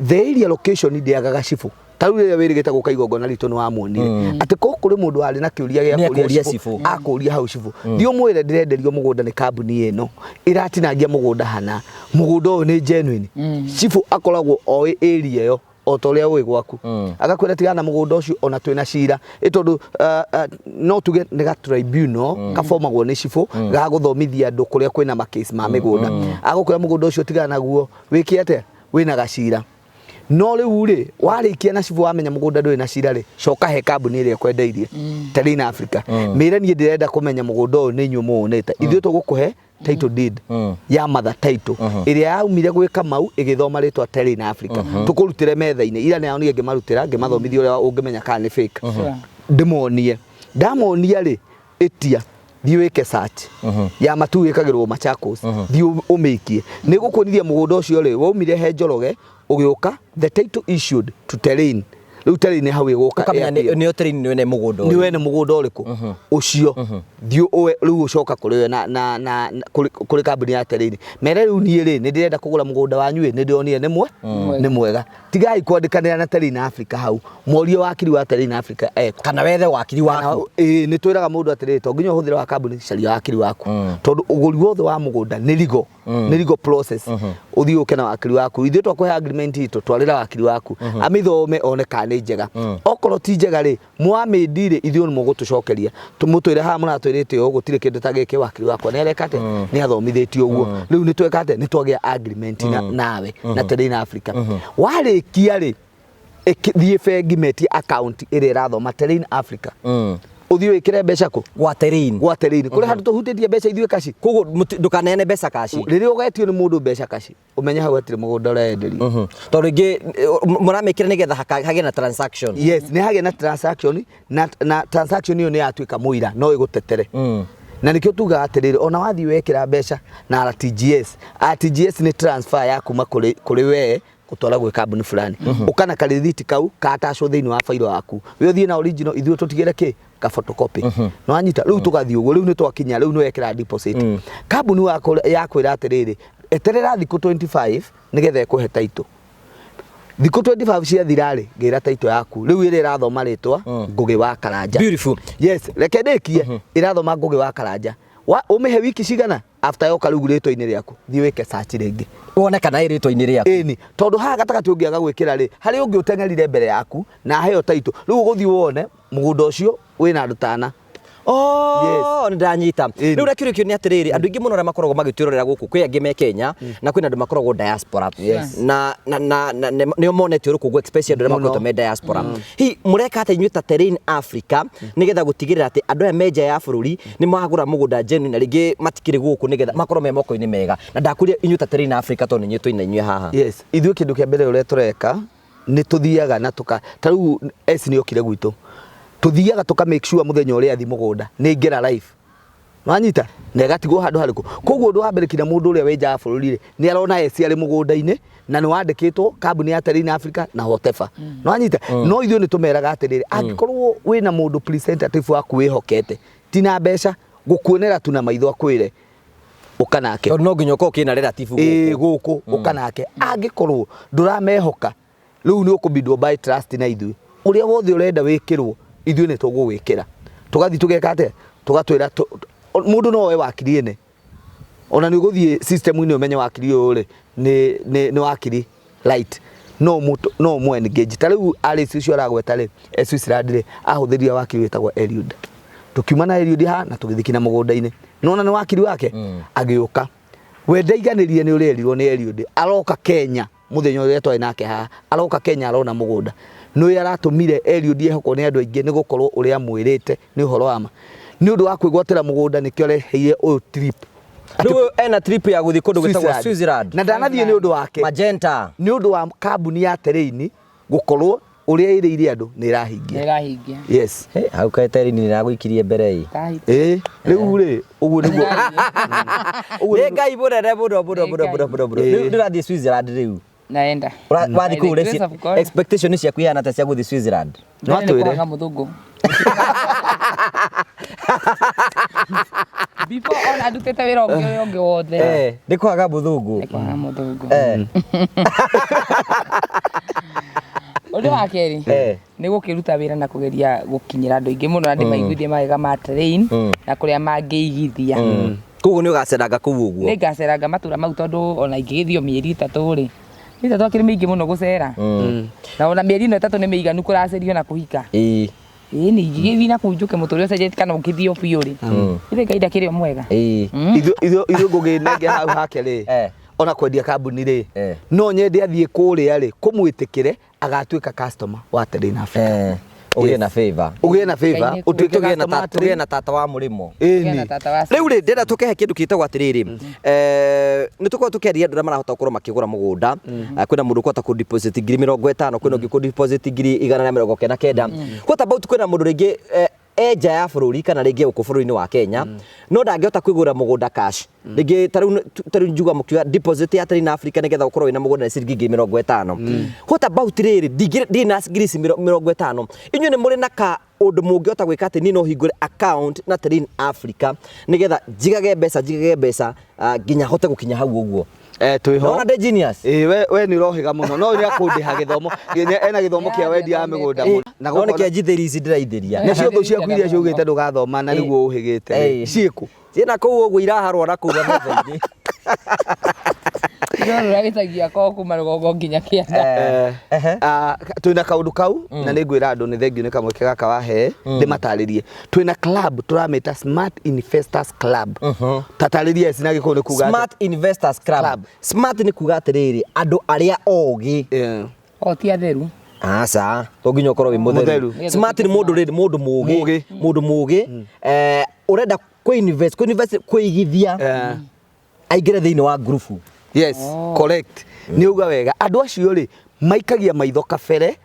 the area location ndĩagaga cibũ. Ta rĩu rĩrĩa wĩrĩgĩte gũka igongona ritũ, nĩ wamuonire atĩ ko kũrĩ mũndũ warĩ na kĩũria gĩa Nĩ kũria ekũria cibũ. Cibũ. Akũria hau cibũ, thiĩ ũmwĩre ndĩrenderio mũgũnda nĩ kambuni ĩno ĩratinangia mũgũnda hana, mũgũnda ũyũ nĩ genuine. Cibũ akoragwo oĩ area ĩyo o ta ũrĩa ũĩ gwaku. Agakwĩra tigana na mũgũnda ũcio, ona twĩna cira ĩ tondũ no tuge nĩ ga tribunal kabomagwo nĩ cibũ ga gũthomithia andũ kũrĩa kwĩna makesi ma mĩgũnda. Agũkwĩra mũgũnda ũcio tigana naguo, wĩke atĩa, wĩna gacira. No rĩu rĩ, warĩkia na cibũ, wamenya mũgũnda ndũrĩ na cira rĩ, coka he kambuni ĩrĩa ĩkwendeirie, Terrain Africa, mĩre niĩ ndĩrenda kũmenya mũgũnda ũyũ nĩ inyuĩ mũwonete. Ithuĩ tũgũkũhe title deed ya mother title ĩrĩa yaumire gwĩ Kamau ĩgĩthoma rĩtwa Terrain Africa, tũkũrutĩre metha-inĩ. Ira nĩ nĩ ngĩmarutĩra, ngĩmathomithia ũrĩa ũngĩmenya kana nĩ fake. Ndĩmonie, ndamonia rĩ, ĩtia thiĩ wĩke search ya matu ĩkagĩrwo Machakos, thiĩ ũmĩikie, nĩ gũkuonithia mũgũnda ũcio rĩ waumire he Njoroge ũgĩũka, the title issued to Terrain. Rĩu Terrain hau ĩgũka. Ũkamenya nĩo Terrain nĩ wene mũgũnda ũyũ. Nĩ wene mũgũnda ũrĩkũ ũcio. Thiĩ ũwe rĩu ũcoka kũrĩ we na kũrĩ kambuni ya Terrain, mere rĩu niĩ rĩ, nĩ ndĩrenda kũgũra mũgũnda wanyu ĩ, nĩ ndĩronire nĩ mwega. Tigai kwandĩkanĩra na Terrain Africa hau, morie wakiri wa Terrain Africa eko. Kana wethe wakiri waku. Ĩĩ, nĩ twĩraga mũndũ atĩrĩrĩ, to nginya ũhũthĩre wa kambuni, caria wakiri waku, tondũ ũgũri wothe wa mũgũnda nĩ legal process. Ũthiĩ ũke na wakiri waku, ithuĩ twakũhe agreement itũ, twarĩra wakiri waku amĩthome one kana nĩ njega. Okorwo ti njega rĩ, mwamĩndi rĩ, ithuĩ nĩ mũgũtũcokeria, tũmũtwĩre haha mũratwĩrĩte ũũ, gũtirĩ kĩndũ ta gĩkĩ. Wakiri wakwa nĩ areka atĩa? Nĩ athomithĩtio ũguo. Rĩu nĩ tweka atĩa? Nĩ twagĩa agreement nawe na Terrain Africa. Warĩkia rĩ, thiĩ bengi metie account ĩrĩa ĩrathoma Terrain Africa, ũthiĩ wĩkĩre mbeca kũ? Gwa Terrain. Gwa Terrain, kũrĩ handũ tũhutĩtie mbeca ithuĩ kaci. Koguo ndũkaneane mbeca kaci. Rĩrĩa ũgetio nĩ mũndũ mbeca kaci, ũmenye hau hatirĩ mũgũnda ũrenderio. Tondũ rĩngĩ mũramĩkĩra nĩgetha hagĩe na transaction. Yes, nĩ hagĩa na transaction, na transaction ĩyo nĩ yatuĩka mũira, no ĩgũtetere. Na nĩkĩo tugaga atĩrĩrĩ, ona wathiĩ wekĩra mbeca na RTGS, RTGS nĩ transfer ya kuma kũrĩ we. Gũtwara gwĩ kambuni fulani, ũkana karĩthiti kau katacwo thĩinĩ wa failo yaku, we ũthiĩ na original, ithuĩ tũtigĩre kĩ ka photocopy. Nĩ wanyita? Rĩu tũgathiĩ ũguo. Rĩu nĩ twakinya, rĩu nĩ wekĩra deposit, kambuni yakwĩra atĩrĩrĩ, eterera thikũ 25 nĩgetha ĩkũhe title. Thikũ 25 ciathira rĩ, ngĩra title yaku rĩu ĩrĩa ĩrathoma rĩtwa Ngũgĩ wa Karanja. Beautiful. Yes, reke ndĩkie. Ĩrathoma Ngũgĩ wa Karanja. Wa ũmĩhe wiki cigana after yoka rĩu rĩtwa-inĩ rĩaku, thiĩ wĩke search rĩngĩ. Wone kana ĩ rĩtwa-inĩ rĩaku. Ĩni, tondũ haha gatagatĩ ũngĩaga gwĩkĩra rĩ, harĩ ũngĩ ũteng'erire mbere yaku na aheo title. Rĩu ũgũthiĩ wone mũgũnda ũcio wĩna andũ tana. Oh, nĩ ndanyita. Ĩni. Rĩu reke kĩũria nĩ atĩrĩrĩ, andũ aingĩ mũno arĩa makoragwo magĩtwĩrorera gũkũ, kwĩ angĩ me Kenya na kwĩna andũ makoragwo diaspora. Na nĩo monete ũrũkũngũ, especially andũ arĩa Mũno. makoretwo me diaspora. Hihi mũreka atĩa inyuĩ ta Terrain Africa nĩgetha gũtigĩrĩra atĩ andũ aya me nja ya bũrũri nĩ magũra mũgũnda genuine na rĩngĩ matikĩrĩ gũkũ, nĩgetha makorwo me moko-inĩ mega? Na ndakũria inyuĩ ta Terrain Africa tondũ nĩ inyuĩ twĩna inyuĩ haha. Yes, ithuĩ kĩndũ kĩa mbere ũrĩa tũreka nĩ tũthiaga na tũka, ta rĩu S nĩ okire gwitũ, tũthiaga tũka make sure mũthenya ũrĩa athi mũgũnda nĩ aingĩra live, wanyita, na ĩgatigwo handũ harĩkũ. Koguo ũndũ wa mbere, kinya mũndũ ũrĩa wĩ nja wa bũrũri rĩ, nĩ arona S arĩ mũgũnda-inĩ na nĩ wandĩkĩtwo kambuni ya Terrain Africa na whatever, nĩ wanyita. No ithuĩ nĩ tũmeraga atĩrĩrĩ, angĩkorwo wĩna mũndũ representative waku wĩhokete, ti na mbeca gũkuonera tu na maitho, akwĩre ũka nake. Tondũ no nginya ũkorwo kĩna relative ĩĩ gũkũ. Gũkũ ũka nake. Angĩkorwo ndũramehoka, rĩu nĩ ũkũbindwo by trust na ithuĩ. Ũrĩa wothe ũrenda wĩkĩrwo, ithuĩ nĩ tũgũgwĩkĩra. Tũgathiĩ tũgeka atĩa? Tũgatwĩra mũndũ no oe wakiri ene, ona nĩ ũgũthiĩ system-inĩ ũmenye wakiri ũyũ rĩ nĩ wakiri right, no ũmũ engage. Ta rĩu Alice ũcio aragweta rĩ, e Switzerland rĩ, ahũthĩrire wakiri wĩtagwo Eliud. Tũkiuma na Eliud haha na tũgĩthiĩ kinya mũgũnda-inĩ, nona nĩ wakiri wake agĩũka. We ndaiganĩrie nĩ ũrĩa erirwo nĩ Eliud, aroka Kenya mũthenya ũrĩa twarĩ nake haha, aroka Kenya arona mũgũnda. Nĩ aratũmire Eliud ehokwo nĩ andũ aingĩ nĩ gũkorwo ũrĩa amwĩrĩte nĩ ũhoro wa ma. Nĩ ũndũ wa kwĩgwatĩra mũgũnda, nĩkĩo areheire ũyũ trip. Rĩu ena trip ya gũthiĩ kũndũ gwĩtagwo Switzerland. Na ndanathiĩ nĩ ũndũ wake. Magenta. Nĩ ũndũ wa kambuni ya Terrain gũkorwo ũrĩa ĩrĩire andũ nĩ ĩrahingia. Nĩ ĩrahingia. Yes. Hey, hau kaĩ Terrain nĩ ĩragũikirie mbere ĩ. Ndahita. Ĩ, rĩu rĩ, ũguo nĩguo ũguo. Nĩ Ngai mũnene mũno mũno mũno mũno mũno mũno. Ĩ. Rĩu ndĩrathiĩ Switzerland rĩu. Naenda. Wathiĩ By kũu the grace of God. Expectation ciaku ihana atĩa cia gũthiĩ Switzerland? No Mbere nĩ atwĩre. kũhaga mũthũngũ. Before ona ndutĩte wĩra ũngĩ ũrĩa ũngĩ wothe. Eh, nĩ kũhaga mũthũngũ. Nĩ kũhaga mũthũngũ. Ũndũ wa kerĩ nĩ gũkĩruta wĩra na kũgeria gũkinyĩra andũ aingĩ mũno na ndĩmaiguithie mawega ma Terrain na kũrĩa mangĩigithia. Koguo nĩ ũgaceranga kũu ũguo? Nĩ ngaceranga matũra mau, tondũ ona ingĩgĩthiĩ o mĩeri 3 rĩ, mĩeri 3 akĩrĩ mĩingĩ mũno gũcera, na ona mĩeri ĩno 3 nĩ mĩiganu kũracĩrio na kũhika. Ĩĩ, nĩ ingĩgĩthiĩ na kũu njũke mũtũrĩre ũcenjetie kana ũngĩthiĩ o biũ rĩ, ithe Ngai ndakĩrĩ o mwega. Ithuĩ ngũgĩnenge hau hake rĩ, ona kwendia kambuni rĩ, no nyende athiĩ kũrĩa rĩ, kũmwĩtĩkĩre agatuĩka customer wa Terrain Africa. Ũgĩe Yes. na favor. Ũgĩe na favor. Ngai nĩ ũtuĩke Tũgĩe na customer wa tũgĩe Terrain. na tata wa mũrĩmo. Kũgĩa na Ĩni. tata wa Rĩu rĩ, ndĩrenda tũkehe kĩndũ kĩtagwo atĩrĩrĩ, nĩ tũkoragwo tũkĩaria andũ arĩa marahota gũkorwo makĩgũra mũgũnda. Kwĩna mũndũ ũkũhota kũ deposit 50,000, kwĩna ũngĩ kũ deposit 199,000. What about kwĩna mũndũ rĩngĩ e nja ya bũrũri kana rĩngĩ gũkũ bũrũri-inĩ wa Kenya no ndangĩhota kwĩgũrĩra mũgũnda cash? Rĩngĩ ta rĩu njuga mũkiuga deposit ya Terrain Africa nĩgetha ũkorwo wĩna mũgũnda nĩ ciringi 50,000. What about rĩrĩ, ndirĩ na ngiri ici 50, inyuĩ nĩ mũrĩ na ka ũndũ mũngĩhota gwĩka atĩ niĩ no hingũre account na Terrain Africa nĩgetha njigage mbeca nginya hote gũkinya hau ũguo? Twĩho. Nona ndĩ genius. Ĩĩ, we nĩ ũrohĩga mũno, no nĩ akũndĩha gĩthomo. Nginya ena gĩthomo kĩa wendia wa mĩgũnda mũno. Na No nĩ gũkona- kĩa njithĩri ici ndĩraithĩria. Nacio thũ ciaku iria ciugĩte ndũgathoma na nĩguo ũhĩgĩte rĩ, ciĩkũ? Ciĩna kũu ũguo iraharwo na kũu metha-inĩ. Ndĩrona gĩcagi ko kuma rũgongo nginya kĩanda. Ehe. Twĩna kaũndũ kau na nĩ ngwĩra andũ nĩ thengio nĩ kamweke gaka wahe ndĩmatarĩrie. Twĩna club tũramĩta Smart Investors Club. Tatarĩria eci na Gĩkũyũ nĩ kuga atĩa? Smart Investors Club. Club. Smart nĩ kuga atĩrĩrĩ, andũ arĩa ogĩ. O ti atheru. Aca, to nginya ũkorwo wĩ mũtheru. Mũtheru. Smart nĩ mũndũ rĩrĩ, mũndũ mũgĩ. Mũgĩ. Mũndũ mũgĩ ũrenda kũ invest, kũ invest, kũigithia, aingĩre thĩinĩ wa ngurubu. Yes, correct, nĩ uga wega. Andũ acio rĩ, maikagia maitho kabere,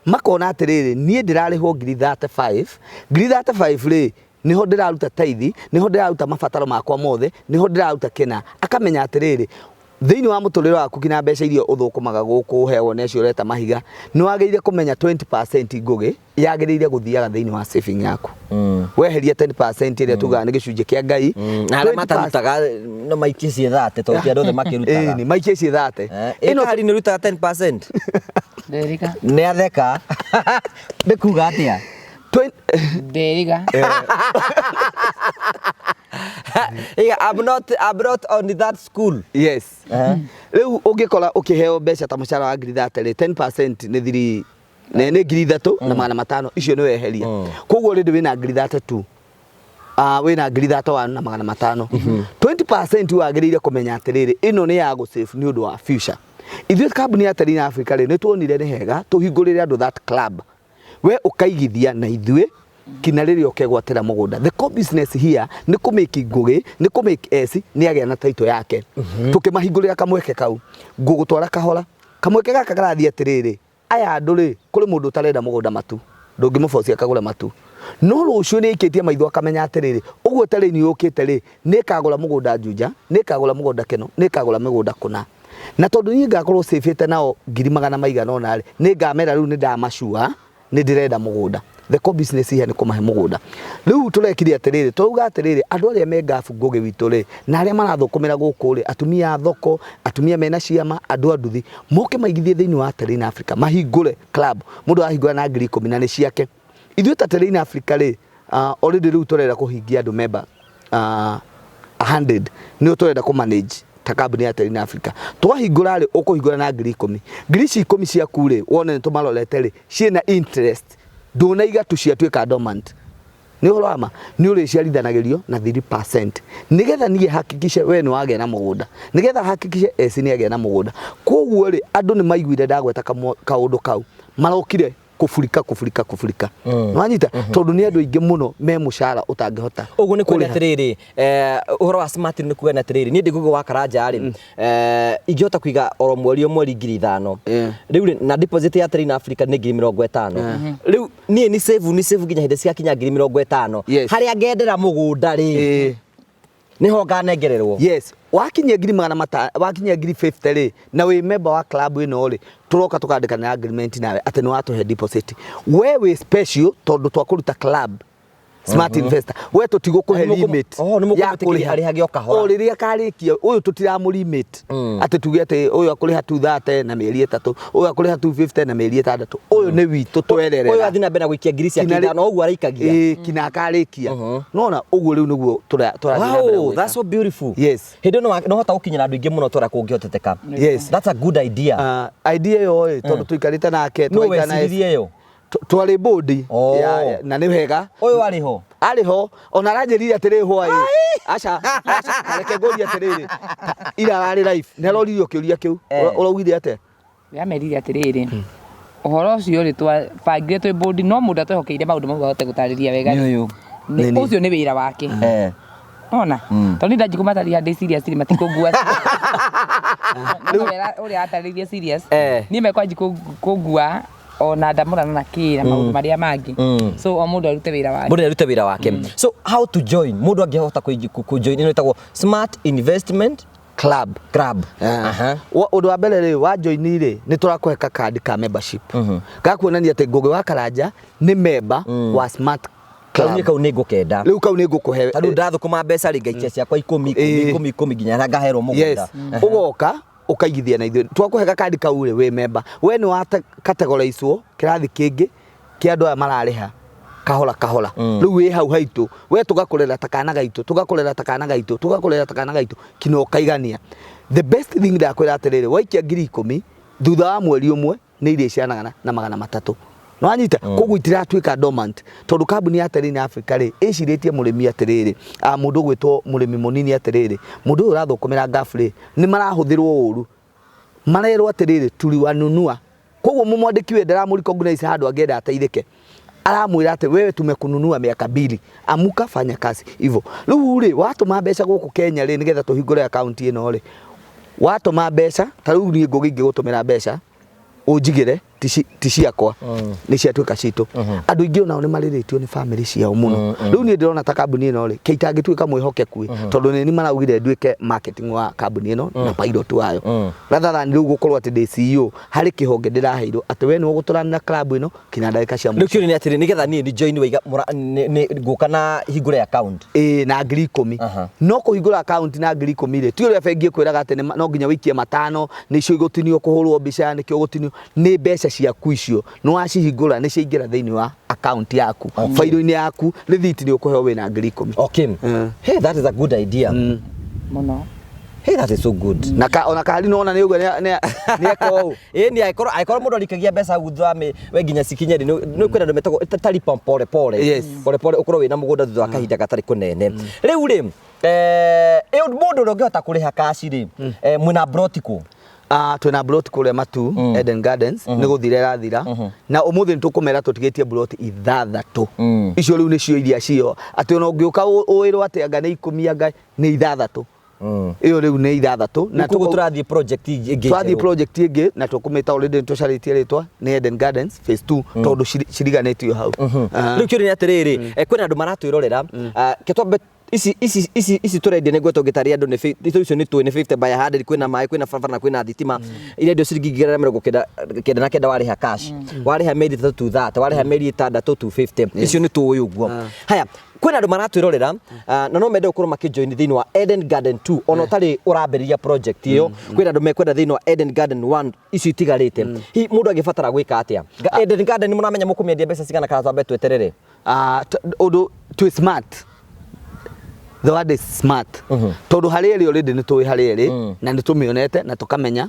makona atĩrĩrĩ, niĩ ndĩrarĩhwo ngiri 35, ngiri 35 rĩ, niho ndĩraruta taithi, niho ndĩraruta mabataro makwa mothe, niho ndĩraruta kĩna. Akamenya atĩrĩrĩ, Thĩinĩ wa mũtũrĩre waku nginya mbeca iria ũthũkũmaga gũkũ ũheagwo nĩ acio ũreta mahiga, nĩ wagĩrĩire kũmenya 20% Ngũgĩ yagĩrĩire gũthiaga thĩinĩ wa saving yaku. Weheria 10% ĩrĩa tugaga nĩ gĩcunjĩ kĩa Ngai. Na arĩa 20% matarutaga no maikie ciĩ thate tondũ ti andũ othe makĩrutaga. Ĩni, maikie ciĩ thate. Ĩno kari nĩ ũrutaga 10%. Nderĩga. Nĩ atheka. Nĩ kuga atĩa? Nderĩga. Yeah, I'm not on that school. Yes. Rĩu ũngĩkora ũkĩheo mbeca ta mũcara wa ngiri thate rĩ, 10% nĩ thiri nĩ 3500, icio nĩ weheria. Koguo already wĩna ngiri thate tu. Ah, wĩna ngiri 31,500. 20% wagĩrĩire kũmenya atĩrĩrĩ, ĩno nĩ ya gũsave nĩ ũndũ wa future. Ithuĩ kambuni ya Terina Africa rĩ, nĩ tuonire nĩ hega tũhingũrĩre andũ that club. We ũkaigithia na ithuĩ kinya rĩrĩa ũkegwatĩra mũgũnda. The core business here nĩ kũ-make Ngũgĩ, nĩ kũ-make S nĩ agĩa na title yake. Tũkĩmahingũrĩra kamweke kau, ngũgũtwara kahora. Kamweke gaka karathiĩ atĩrĩrĩ, aya andũ rĩ, kũrĩ mũndũ ũtarenda mũgũnda matu, ndũngĩmũbocia akagũra matu. No rũciũ nĩ aikĩtie maitho akamenya atĩrĩrĩ, ũguo terrain yũkĩte rĩ, nĩ ĩkagũra mũgũnda Juja, nĩ ĩkagũra mũgũnda Keno, nĩ ĩkagũra mĩgũnda kũna. Na tondũ niĩ ngakorwo save nao ngiri magana maigana ũna rĩ, nĩ ngamera rĩu nĩ ndamacua, nĩ ndĩrenda mũgũnda. The core business here nĩ kũmahe mũgũnda. Rĩu tũrekire atĩrĩrĩ, tũrauga atĩrĩrĩ, andũ arĩa me ngabu Ngũgĩ witũ rĩ, na arĩa marathũkũmĩra gũkũ rĩ, atumia a thoko, atumia mena ciama, andũ a nduthi, moke maigithie thĩinĩ wa Terrain Africa, mahingũre club. Mũndũ arahingũra na ngiri 10 na nĩ ciake. Ithuĩ ta Terrain Africa rĩ, already rĩu tũrenda kũhingia andũ member 100 nĩo tũrenda kũ manage ta kambuni ya Terrain Africa. Twahingũra rĩ, ũkũhingũra na ngiri 10. Ngiri ici 10 ciaku rĩ, wone nĩ tũmarorete rĩ, ciĩna interest, ndũnaiga tu ciatuĩka dormant. Nĩ ũhoro wa ma, nĩ ũrĩciarithanagĩrio na 3% nĩgetha niĩ hakikishe we nĩ wagĩa na mũgũnda, nĩgetha hakikishe eci nĩ agĩa na mũgũnda. Koguo rĩ, andũ nĩ maiguire ndagweta kaũndũ kau, marokire kũburika kũburika kũburika. Nĩwanyita? Tondũ nĩ andũ aingĩ mũno me mũcara ũtangĩhota Ũguo nĩ kuga kũrĩha. Atĩrĩrĩ, ũhoro wa smart nĩ kuga atĩrĩrĩ, niĩ ndĩ Ngũgĩ wa Karanja rĩ, ingĩhota kũiga oro mweri o mweri 5,000 rĩu rĩ, na deposit ya Terrain Africa nĩ 50,000. Rĩu niĩ nĩ save nginya hĩndĩ ciakinya 50,000. Harĩa ngendera mũgũnda rĩ, nĩho nganengererwo. Yes, wakinyia ngiri magana matano, wakinyia ngiri 50 rĩ, na wĩ member wa club ĩno rĩ, tũroka tũkandĩkanĩra agreement nawe atĩ nĩ watũhe deposit. We wĩ special tondũ twakũruta club smart investor, we tũtigũkũhe limit Oh, nĩ ya mũkũmwĩtĩkĩria kũrĩha. arĩhage o kahora. O rĩrĩa akarĩkia ũyũ tũtiramũ limit atĩ tuge atĩ ũyũ akũrĩha 230 na mĩeri 3, ũyũ akũrĩha 250 na mĩeri 6. Ũyũ nĩ witũ twererera. Ũyũ athiĩ na mbere na gũikia ngiri ciake Kinya 5, ũguo araikagia. Ĩĩ, kinya akarĩkia. Nona ũguo rĩu nĩguo tũrathiĩ na mbere Wow, gwĩka. that's so beautiful. Yes. Hĩndĩ ĩyo no hota gũkinyĩra andũ aingĩ mũno tũrĩa kũngĩhoteteka. Yes. That's a good idea. Idea ĩyo rĩ, tondũ tũikarĩte nake Nũ tũgaikara naye- weciririe ĩyo? Twarĩ bodi Oh. na nĩ wega. Ũyũ arĩ ho? Arĩ ho, ona aranjĩrire atĩrĩ hwaĩ, aca aca, reke ngũrie atĩrĩrĩ, ira ararĩ live nĩ aroririo kĩũria kĩu. Ũraugire atĩa? Ndĩramerire atĩrĩrĩ, ũhoro ũcio rĩ, twabangire twĩ board, no mũndũ atwehokeire maũndũ mau ahote gũtarĩria wega Nĩ ũyũ. Nĩ Nĩ niĩ. ũcio nĩ wĩra wake. Ona tondũ niĩ ndanjia kũmatarĩria ndĩ serious rĩ, matikũngua. Rĩu ũrĩa atarĩirie serious, niĩ mekwanji kũngua ona ndamũrana na kĩ na maũndũ marĩa mangĩ. So o mũndũ arute wĩra wake. Mũndũ arute wĩra wake. So how to join? Mũndũ angĩhota kũ join ĩno ĩtagwo Smart Investment Club. Club. Ũndũ wa mbere rĩ, wa join rĩ, nĩ tũrakũhe kakandi ka membership gakuonania atĩ Ngũgĩ wa Karanja nĩ member wa Smart Kau Club. niĩ kau nĩ ngũkenda. Rĩu kau nĩ ngũkũhe. Tarĩu ndathũkũma mbeca rĩ, ngaikia ciakwa 10 10, 10, 10 nginya harĩa ngaherwo mũgũnda. Yes, ũgoka ũkaigithia na ithuĩ, twakũhe gakandi kau rĩ, wĩ member, we nĩ wa categorizwo kĩrathi kĩngĩ kĩa andũ aya mararĩha kahora kahora. Rĩu wĩ hau haitũ, we tũgakũrera ta kana gaitũ, tũgakũrera ta kana gaitũ, tũgakũrera ta kana gaitũ kinya ũkaigania. The best thing, ndakwĩra atĩrĩrĩ, waikia 10,000, thutha wa mweri ũmwe nĩ iria cianagana na 300. Nĩwanyita? Koguo itiratuĩka dormant, tondũ kambuni ya Terrain Africa rĩ, ĩcirĩtie mũrĩmi atĩrĩrĩ, mũndũ ũgwĩtwo mũrĩmi mũnini atĩrĩrĩ, mũndũ ũyũ ũrathũkũmĩra ngabu rĩ, nĩ marahũthĩrwo ũru, marerwo atĩrĩrĩ, tuliwanunua. Koguo mũmwandĩki we ndaramũ recognize handũ angĩenda ateithĩke, aramwĩra atĩ wewe tumekununua miaka 2, amuka fanya kazi hivyo. Rĩu rĩ, watũma mbeca gũkũ Kenya rĩ, nĩgetha tũhingũre account ĩno rĩ, watũma mbeca ta rĩu niĩ Ngũgĩ ingĩgũtũmĩra mbeca ũnjigĩre ti ciakwa, nĩ ciatuĩka citũ. Andũ aingĩ onao nĩ marĩrĩtio nĩ bamĩrĩ ciao mũno. Rĩu niĩ ndĩrona ta kambuni ĩno rĩ, ke itangĩtuĩka mwĩhokeku ĩ, tondũ nĩ ni maraugire nduĩke marketing wa kambuni ĩno na pilot wayo, rather than rĩu gũkorwo atĩ ndĩ CEO harĩ kĩhonge ndĩraheirwo atĩ we nĩwe ũgũtũranĩra club ĩno kinya ndagĩka cia Rĩu mũico. kĩũria nĩ atĩrĩ, nĩgetha niĩ ni join, waiga ngũka na hingũre account? Ĩĩ, na 10,000. No kũhingũra account na 10,000 rĩ, ti ũrĩa bengi ĩkwĩraga atĩ no nginya wĩikie matano nĩcio igũtinio kũhũrwo mbica, nĩkĩo ũgũtinio. Nĩ mbeca ciaku icio, nĩ wacihingũra, nĩ ciaingĩra thĩinĩ wa account yaku, bairo-inĩ yaku, rĩthiti nĩ ũkũheo wĩna 10,000. Hey, that is a good idea. Mũno. Hey, that is so good. Na ka, ona kahari nona nĩ ũguo nĩ eka ũũ. Ĩ ni angĩkorwo mũndũ arikagia mbeca hau thutha wa we nginya cikinye rĩ, nĩ kwĩna andũ metagwo taripa pole pole. Pole pole ũkorwo wĩna mũgũnda thutha wa kahinda gatarĩ kũnene. Rĩu rĩ, mũndũ ũrĩa ũngĩhota kũrĩha cash rĩ, mwĩna plot kũ? Ah, twĩna plot kũrĩa Matu Eden Gardens, nĩ gũthira ĩrathira, na ũmũthĩ nĩ tũkũmera tũtigĩtie plot ithathatũ. Icio rĩu nĩcio iria cio atĩ ona ũngĩũka ũĩrwo atĩ anga nĩ 10, anga nĩ ithathatũ. Ĩyo rĩu nĩ ithathatũ. Na koguo tũrathiĩ project ĩngĩ Twathiĩ njerũ. Project ĩngĩ na tũkũmĩta, already nĩ tũcarĩtie rĩtwa, nĩ Eden Gardens phase 2, tondũ ciriganĩtio hau. Ah. Rĩu kĩũria nĩ atĩrĩrĩ, kwĩna andũ maratwĩrorera. Ah, ke twambe ici tũrendia nĩguo tũngĩtarĩria andũ nĩ icio nĩ tũĩ nĩ 50 by 100, kwĩna maĩ, kwĩna barabara na kwĩna thitima. Irendio ciringi 999 warĩha cash, warĩha mĩeri 3 230, warĩha mĩeri 6 250. Icio nĩ tũĩ ũguo. Haya, kwĩna andũ maratwĩrorera, na no mende gũkorwo makĩjoin thĩinĩ wa Eden Garden 2, ona ũtarĩ ũrambĩrĩria project ĩyo. Kwĩna andũ mekwenda thĩinĩ wa Eden Garden 1, icio itigarĩte. Hihi mũndũ angĩbatara gwĩka atĩa? Eden Garden nĩ mũramenya mũkũmĩendia mbeca cigana, kana twambe tweterere? Ah, ũndũ twĩ smart, the word is smart, tondũ harĩa ĩrĩ already nĩ tũĩ harĩa ĩrĩ na nĩ tũmĩonete na tũkamenya.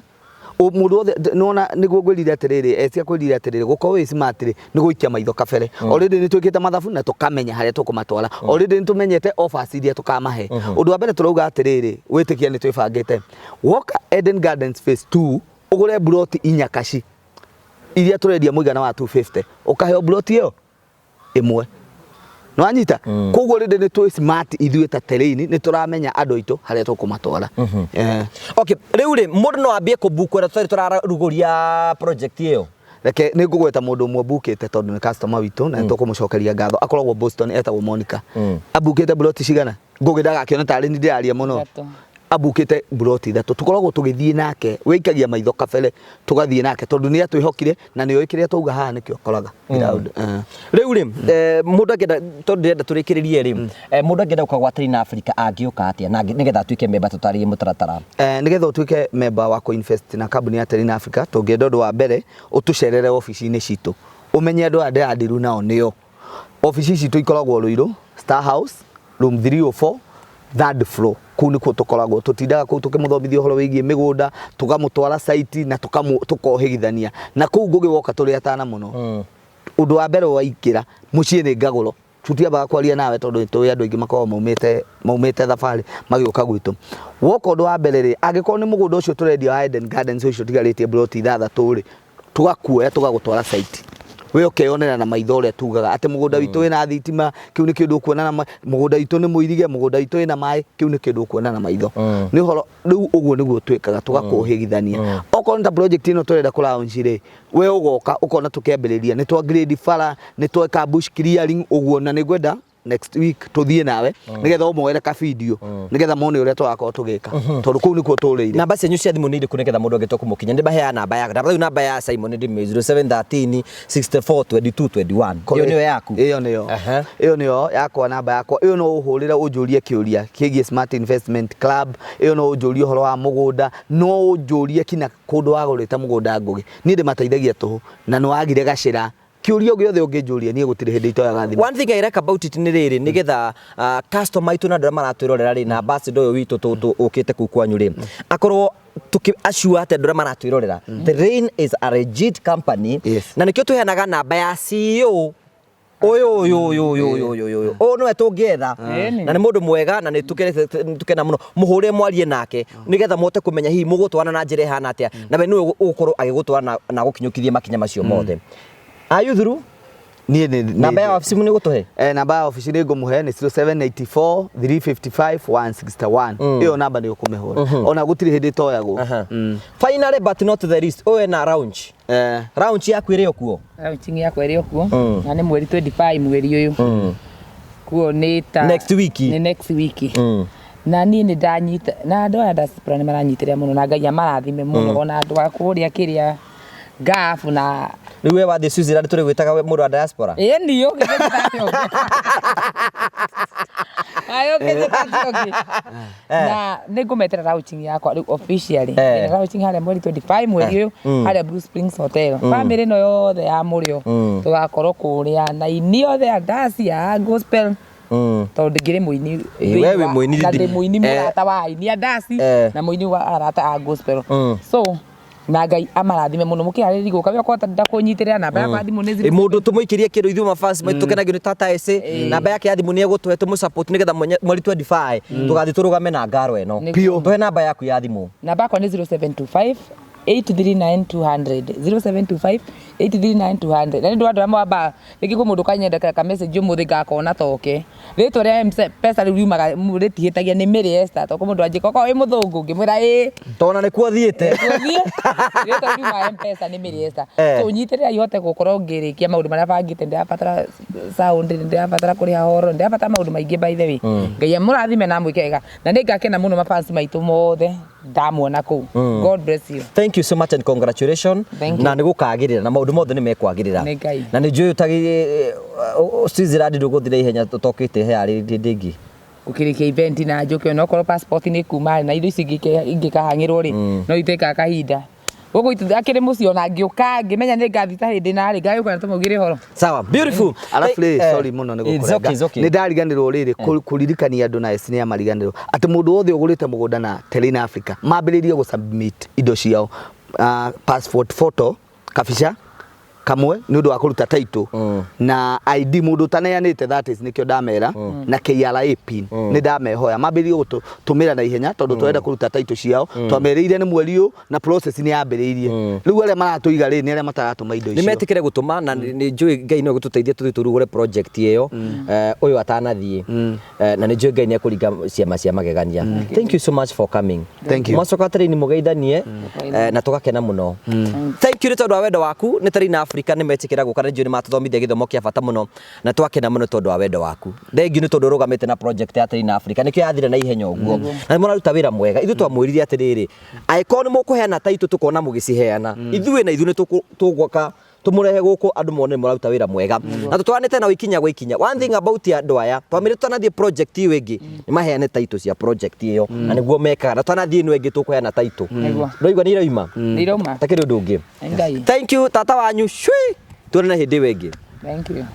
Mũndũ wothe nĩwona nĩguo ngwĩrire atĩrĩrĩ, ecia kwĩrire atĩrĩrĩ, gũkorwo wĩ smart rĩ, nĩ gũikia maitho kabere. Already nĩ twĩkĩte mathabu na tũkamenya harĩa tũkũmatwara. Already nĩ tũmenyete offers iria tũkamahe. Ũndũ wa mbere tũrauga atĩrĩrĩ, wĩtĩkia nĩ twĩbangĩte. Woka Eden Gardens phase 2 ũgũre plot inya cash iria tũrendia mũigana wa 250, ũkaheo plot ĩyo ĩmwe. Nĩwanyita? Koguo rĩndĩ nĩ twĩ smart ithuĩ ta Terrain, nĩ tũramenya andũ aitũ harĩa tũkũmatwara. Okay, rĩu rĩ, mũndũ no ambie kũbuku ĩrĩa tũtarĩ tũrarugũria project ĩyo? Reke nĩ ngũgweta mũndũ ũmwe mbukĩte tondũ nĩ customer witũ na nĩ tũkũmũcokeria ngatho. Akoragwo Boston, etagwo Monica. Ambukĩte plot cigana? Ngũgĩ ndagakĩone tarĩ ni ndĩraria mũno. Ithatũ. Ambukĩte plot ithatũ. Tũkoragwo tũgĩthiĩ nake, wĩikagia maitho kabere, tũgathiĩ nake tondũ nĩ atwĩhokire na nĩ oĩ kĩrĩa twauga haha nĩkĩo akoraga ground. Rĩu rĩ, mũndũ angĩenda, tondũ ndĩrenda tũrĩkĩrĩrie rĩ, mũndũ angĩenda gũka gwa Terrain Africa angĩũka atĩa na nĩgetha atuĩke member? Tũtarĩrie mũtaratara. Nĩgetha ũtuĩke member wa kũ-invest na kambuni ya Terrain Africa, tũngĩenda ũndũ wa mbere ũtũcerere obici-inĩ citũ, ũmenye andũ aya ndĩrandiru nao nĩo. Obici citũ ikoragwo Ruiru Star House, room 304, third floor. Kũu nĩkuo tũkoragwo, tũtindaga kũu tũkĩmũthomithia ũhoro wĩgiĩ mĩgũnda, tũkamũtwara site na tũkohĩgithania na kũu. Ngũgĩ, woka tũrĩ atana mũno. Ũndũ wa mbere, waingĩra mũciĩ nĩ ngagũro, tutiambaga kwaria nawe tondũ nĩ tũĩ andũ aingĩ makoragwo maumĩte thabarĩ magĩũka gwitũ. Woka, ũndũ wa mbere rĩ, angĩkorwo nĩ mũgũnda ũcio tũrendia wa Eden Gardens ũcio ũtigarĩtie plot ithathatũ rĩ, tũgakuoya tũgagũtwara site, we ũkeyonera na maitho ũrĩa tugaga atĩ mũgũnda witũ wĩna thitima. Kĩu nĩ kĩndũ ũkuona na mũgũnda witũ nĩ mũirige, mũgũnda witũ wĩna maĩ. Kĩu nĩ kĩndũ ũkuona na maitho. Nĩ ũhoro rĩu ũguo nĩguo twĩkaga, tũgakũhĩgithania. Okorwo nĩ ta project ĩno tũrenda kũ launch rĩ, we ũgoka ũkona tũkĩambĩrĩria, nĩ twa grade bara, nĩ tweka bush clearing ũguo, na nĩ ngwenda next week tũthiĩ nawe nĩgetha ũmoere ka video nĩgetha mone ũrĩa tũrakorwo tũgĩka, tondũ kũu nĩkuo tũrĩire. Namba cianyu cia thimũ nĩ irĩkũ nĩgetha mũndũ angĩtua kũmũkinya? Nĩ maheaga namba ya rĩu, namba ya Simon ndĩmĩ 0713 64 22 21. Ĩyo nĩyo yaku? Ĩyo nĩyo. Ĩyo nĩyo yakwa, namba yakwa ĩyo. No ũhũrĩre ũnjũrie kĩũria kĩgiĩ Smart Investment Club ĩyo, no ũnjũrie ũhoro wa mũgũnda, no ũnjũrie kinya kũndũ wagũrĩte mũgũnda. Ngũgĩ, niĩ ndĩmateithagia tũhũ na nĩ wagire gacĩra. Kĩũria gĩothe ũngĩnjũria, niĩ gũtirĩ hĩndĩ itoyaga thimũ. One thing I like about it nĩ rĩrĩ, nĩgetha customer aitũ na andũ arĩa maratwĩrorera rĩ, na ambassador ũyũ witũ ũkĩte kũu kwanyu rĩ, akorwo tuki assure atĩ andũ arĩa maratwĩrorera, Terrain is a legit company. Na nĩkĩo tũheanaga namba ya CEO ũyũ ũyũ ũyũ ũyũ ũyũ ũyũ ũyũ ũyũ nĩwe tũngĩetha. Ĩni. Na nĩ mũndũ mwega na nĩ tũkena mũno mũhũre mwarie nake nĩgetha mũhote kũmenya hihi mũgũtwarana na njĩra ĩhana atĩa, na we nĩwe ũgũkorwo agĩgũtwara na gũkinyũkithia makinya macio mothe. Are you through? Niĩ nĩ Namba ya wabici nĩ gũtũhe. Namba ya obici nĩ ngũmũhe nĩ 0784 355 161. Ĩyo namba nĩ ũkũmĩhũra ona gũtirĩ hĩndĩ ĩtoyagwo. Aha. Finally but not the least, ũyũ ena lounge. Lounge yaku ĩrĩ o kuo? Launching yakwa ĩrĩ o kuo na nĩ mweri 25 mweri ũyũ, kuo nĩ ta Next week. Nĩ next week. Na niĩ nĩ ndanyita na andũ aya diaspora nĩ maranyitĩrĩra mũno na Ngai amarathime mũno, ona andũ a kũrĩa kĩrĩa Gulf na Rĩu we wathiĩ Switzerland tũrĩ gwĩtaga we mũndũ wa diaspora. Ĩĩ, niĩ ũngĩte ayo ũngĩ na nĩ ngũmetera launching yakwa rĩu officially. Ndĩna launching harĩa mweri 25 mweri ũyũ harĩa Blue Springs Hotel. Family ĩno yothe ya mũrĩo tũgakorwo kũrĩa na ini othe a dance ya gospel tondũ ngĩrĩ mũini. Ĩ, we wĩ mũini. Na ndĩ mũini mũrata wa aini a dance na mũini wa arata a gospel. So na Ngai amarathime mũno, mũkĩharĩrĩria gũka we okorwo ndakũnyitĩrĩra, namba yakwa ya thimũ nĩ Ĩ, mũndũ tũmũikĩrie kĩndũ ithuĩ mafans maitũ tũkenagio nĩ tata ece, namba yake ya thimũ nĩ egũtũhe tũmũ-support nĩgetha mweri 25 tũgathiĩ tũrũgame na ngaro ĩno. Nĩguo. Tũhe namba yaku ya thimũ. Namba yakwa nĩ 0725 839 200, 0725 839 200. Na nĩ ndũ andũ arĩa mwamba rĩngĩ kwĩ mũndũ kanyenda ka message ũmũthĩ ngakona toke rĩtwa rĩa M-Pesa rĩu riumaga rĩtihĩtagia nĩ Mary Esther, tondũ mũndũ anjĩka okorwo wĩ mũthũngũ ngĩmwĩra ĩĩ. Tona nĩkuo thiĩte. Gũthiĩ rĩtwa riuma M-Pesa nĩ Mary Esther. So nyitĩrĩra ihote gũkorwo ngĩrĩkia maũndũ marĩa bangĩte. Ndĩrabatara sound, ndĩrabatara kũrĩha horo, ndĩrabatara maũndũ maingĩ. By the way, Ngai amũrathime na amwĩke wega na nĩ ngakena mũno mafans maitũ mothe ndamuona kũu. God bless you. Thank you so much and congratulations. Thank you. Na nĩ gũkagĩrĩra na maũndũ mothe nĩ mekwagĩrĩra. Nĩ Ngai. Na nĩ njũĩ ũtagĩ Switzerland ndũgũthira ihenya tũtokĩte hearĩrĩrie hĩndĩ ĩngĩ. Gũkĩrĩkia event na njũke, onokorwo passport nĩ kuma na indo ici ingĩkahang'ĩrwo rĩ, no itĩkaga kahinda gũkũ akĩrĩ mũciĩ, ona ngĩũka ngĩmenya nĩ ngathi ta hĩndĩ narĩ ngagĩũka na tũmaugĩre ũhoro. Sawa, beautiful. Arabu rĩ, sorry mũno nĩ It's okay, it's gũkũrenga. okay. Nĩ ndariganĩrwo rĩrĩ kũririkania andũ na eci nĩ amariganĩrwo atĩ mũndũ wothe ũgũrĩte mũgũnda na Terrain Africa mambĩrĩrie gũ submit indo ciao, passport photo kabica kamwe nĩ ũndũ wa kũruta title na ID mũndũ ũtaneanĩte, that is nĩkĩo ndamera na KRA pin. Nĩ ndamehoya mambĩrĩrie gũtũmĩra na ihenya tondũ tũrenda kũruta title ciao. Twamerĩire nĩ mweri ũyũ na process nĩ yambĩrĩirie. Rĩu arĩa maratũiga rĩ nĩ arĩa mataratũma indo Nĩ icio. Metĩkĩre gũtũma na nĩ njũĩ Ngai no gũtũteithia tũthiĩ tũrugũre project ĩyo ũyũ atanathiĩ. Na nĩ njũĩ Ngai nĩ ekũringa ciama cia magegania. Thank you so much for coming. Thank you. Mwacoka atĩrĩini mũgeithanie na tũgakena mũno. Thank you nĩ tondũ wa wendo waku. Nĩ Terrain Africa nĩ metĩkĩra gũka na njũĩ nĩ matũthomithia gĩthomo kĩa bata mũno na twakena mũno tondũ wa wendo waku. Thank you nĩ tondũ ũrũgamĩte na project ya Terrain Africa, nĩkĩo yathire na ihenya ũguo na nĩ mũraruta wĩra mwega. Ithuĩ twamwĩrire atĩrĩrĩ, angĩkorwo nĩ mũkũheana title tũkona mũgĩciheana ithuĩ na ithuĩ nĩ tũgũka tũmũrehe gũkũ andũ mone nĩ mũraruta wĩra mwega na tũtwaranĩte nao ikinya gwa ikinya. One thing about andũ aya, twamĩre tũtanathiĩ project ĩyo ĩngĩ nĩ maheane title cia project ĩyo na nĩguo mekaga, na tũtanathiĩ ĩno ĩngĩ tũkũheana title. Ndũraigua nĩ irauma? Nĩ irauma. Takĩrĩ ũndũ ũngĩ. Ngai. Thank you tata wanyu, cui tuonane hĩndĩ ĩyo ĩngĩ. Thank you.